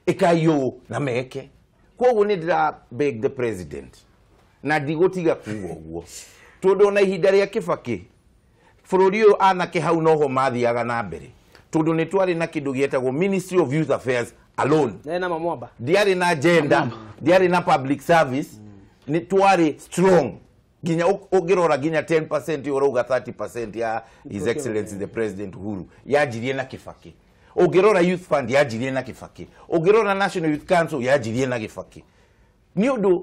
ĩkai ũũ na meke. Koguo nĩ ndĩra beg the president na ndigũtiga kuga ũguo, tondũ ona ihinda rĩa Kĩbakĩ bũrũri ũyũ anake hau noho mathiaga na mbere. Tondu nĩ twarĩ na kĩndũ gĩetagwo Ministry of Youth Affairs alone. Na mamwamba. Ndiarĩ na gender, ndiarĩ na public service, nĩ twarĩ strong. Nginya ũngĩrora nginya 10% ũrauga 30% ya His Excellency the President Uhuru yanjirie na Kibaki. Ũngĩrora Youth Fund yanjirie na Kibaki. Ũngĩrora National Youth Council yanjirie na Kibaki. Nĩ ũndũ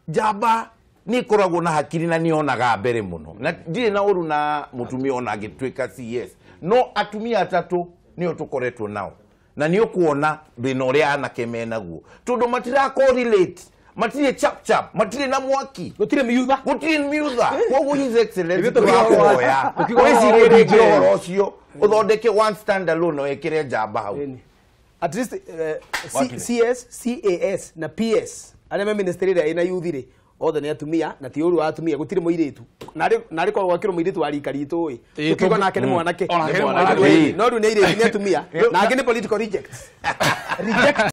njamba nĩ ĩkoragwo na hakiri na nĩonaga mbere mũno. Na ndirĩ na ũru na mũtumia ona angĩtuĩka CS. No atumia atatũ nĩo tũkoretwo nao. Na nĩ ũkuona thĩna ũrĩa anake menaguo. Tondũ matira correlate, matirĩ chap chap, matirĩ na mwaki. Gũtirĩ miutha. Gũtirĩ miutha. Koguo His Excellency tũrakũhoya. Wĩcirie rĩngĩ ũhoro ũcio, ũthondeke one stand alone na wĩkĩre njamba hau. At least CS, CAS na PS arĩa me ministry ĩrĩa ĩna youth rĩ othe nĩ atumia na ti ũru wa atumia gũtirĩ mũirĩtu. Narĩ korwo gwakĩrwo mũirĩtu wa rika ritũ ĩ ũkiuga nake nĩ mwanake. No rĩu nĩ airĩtu nĩ atumia na angĩ nĩ political rejects. Reject.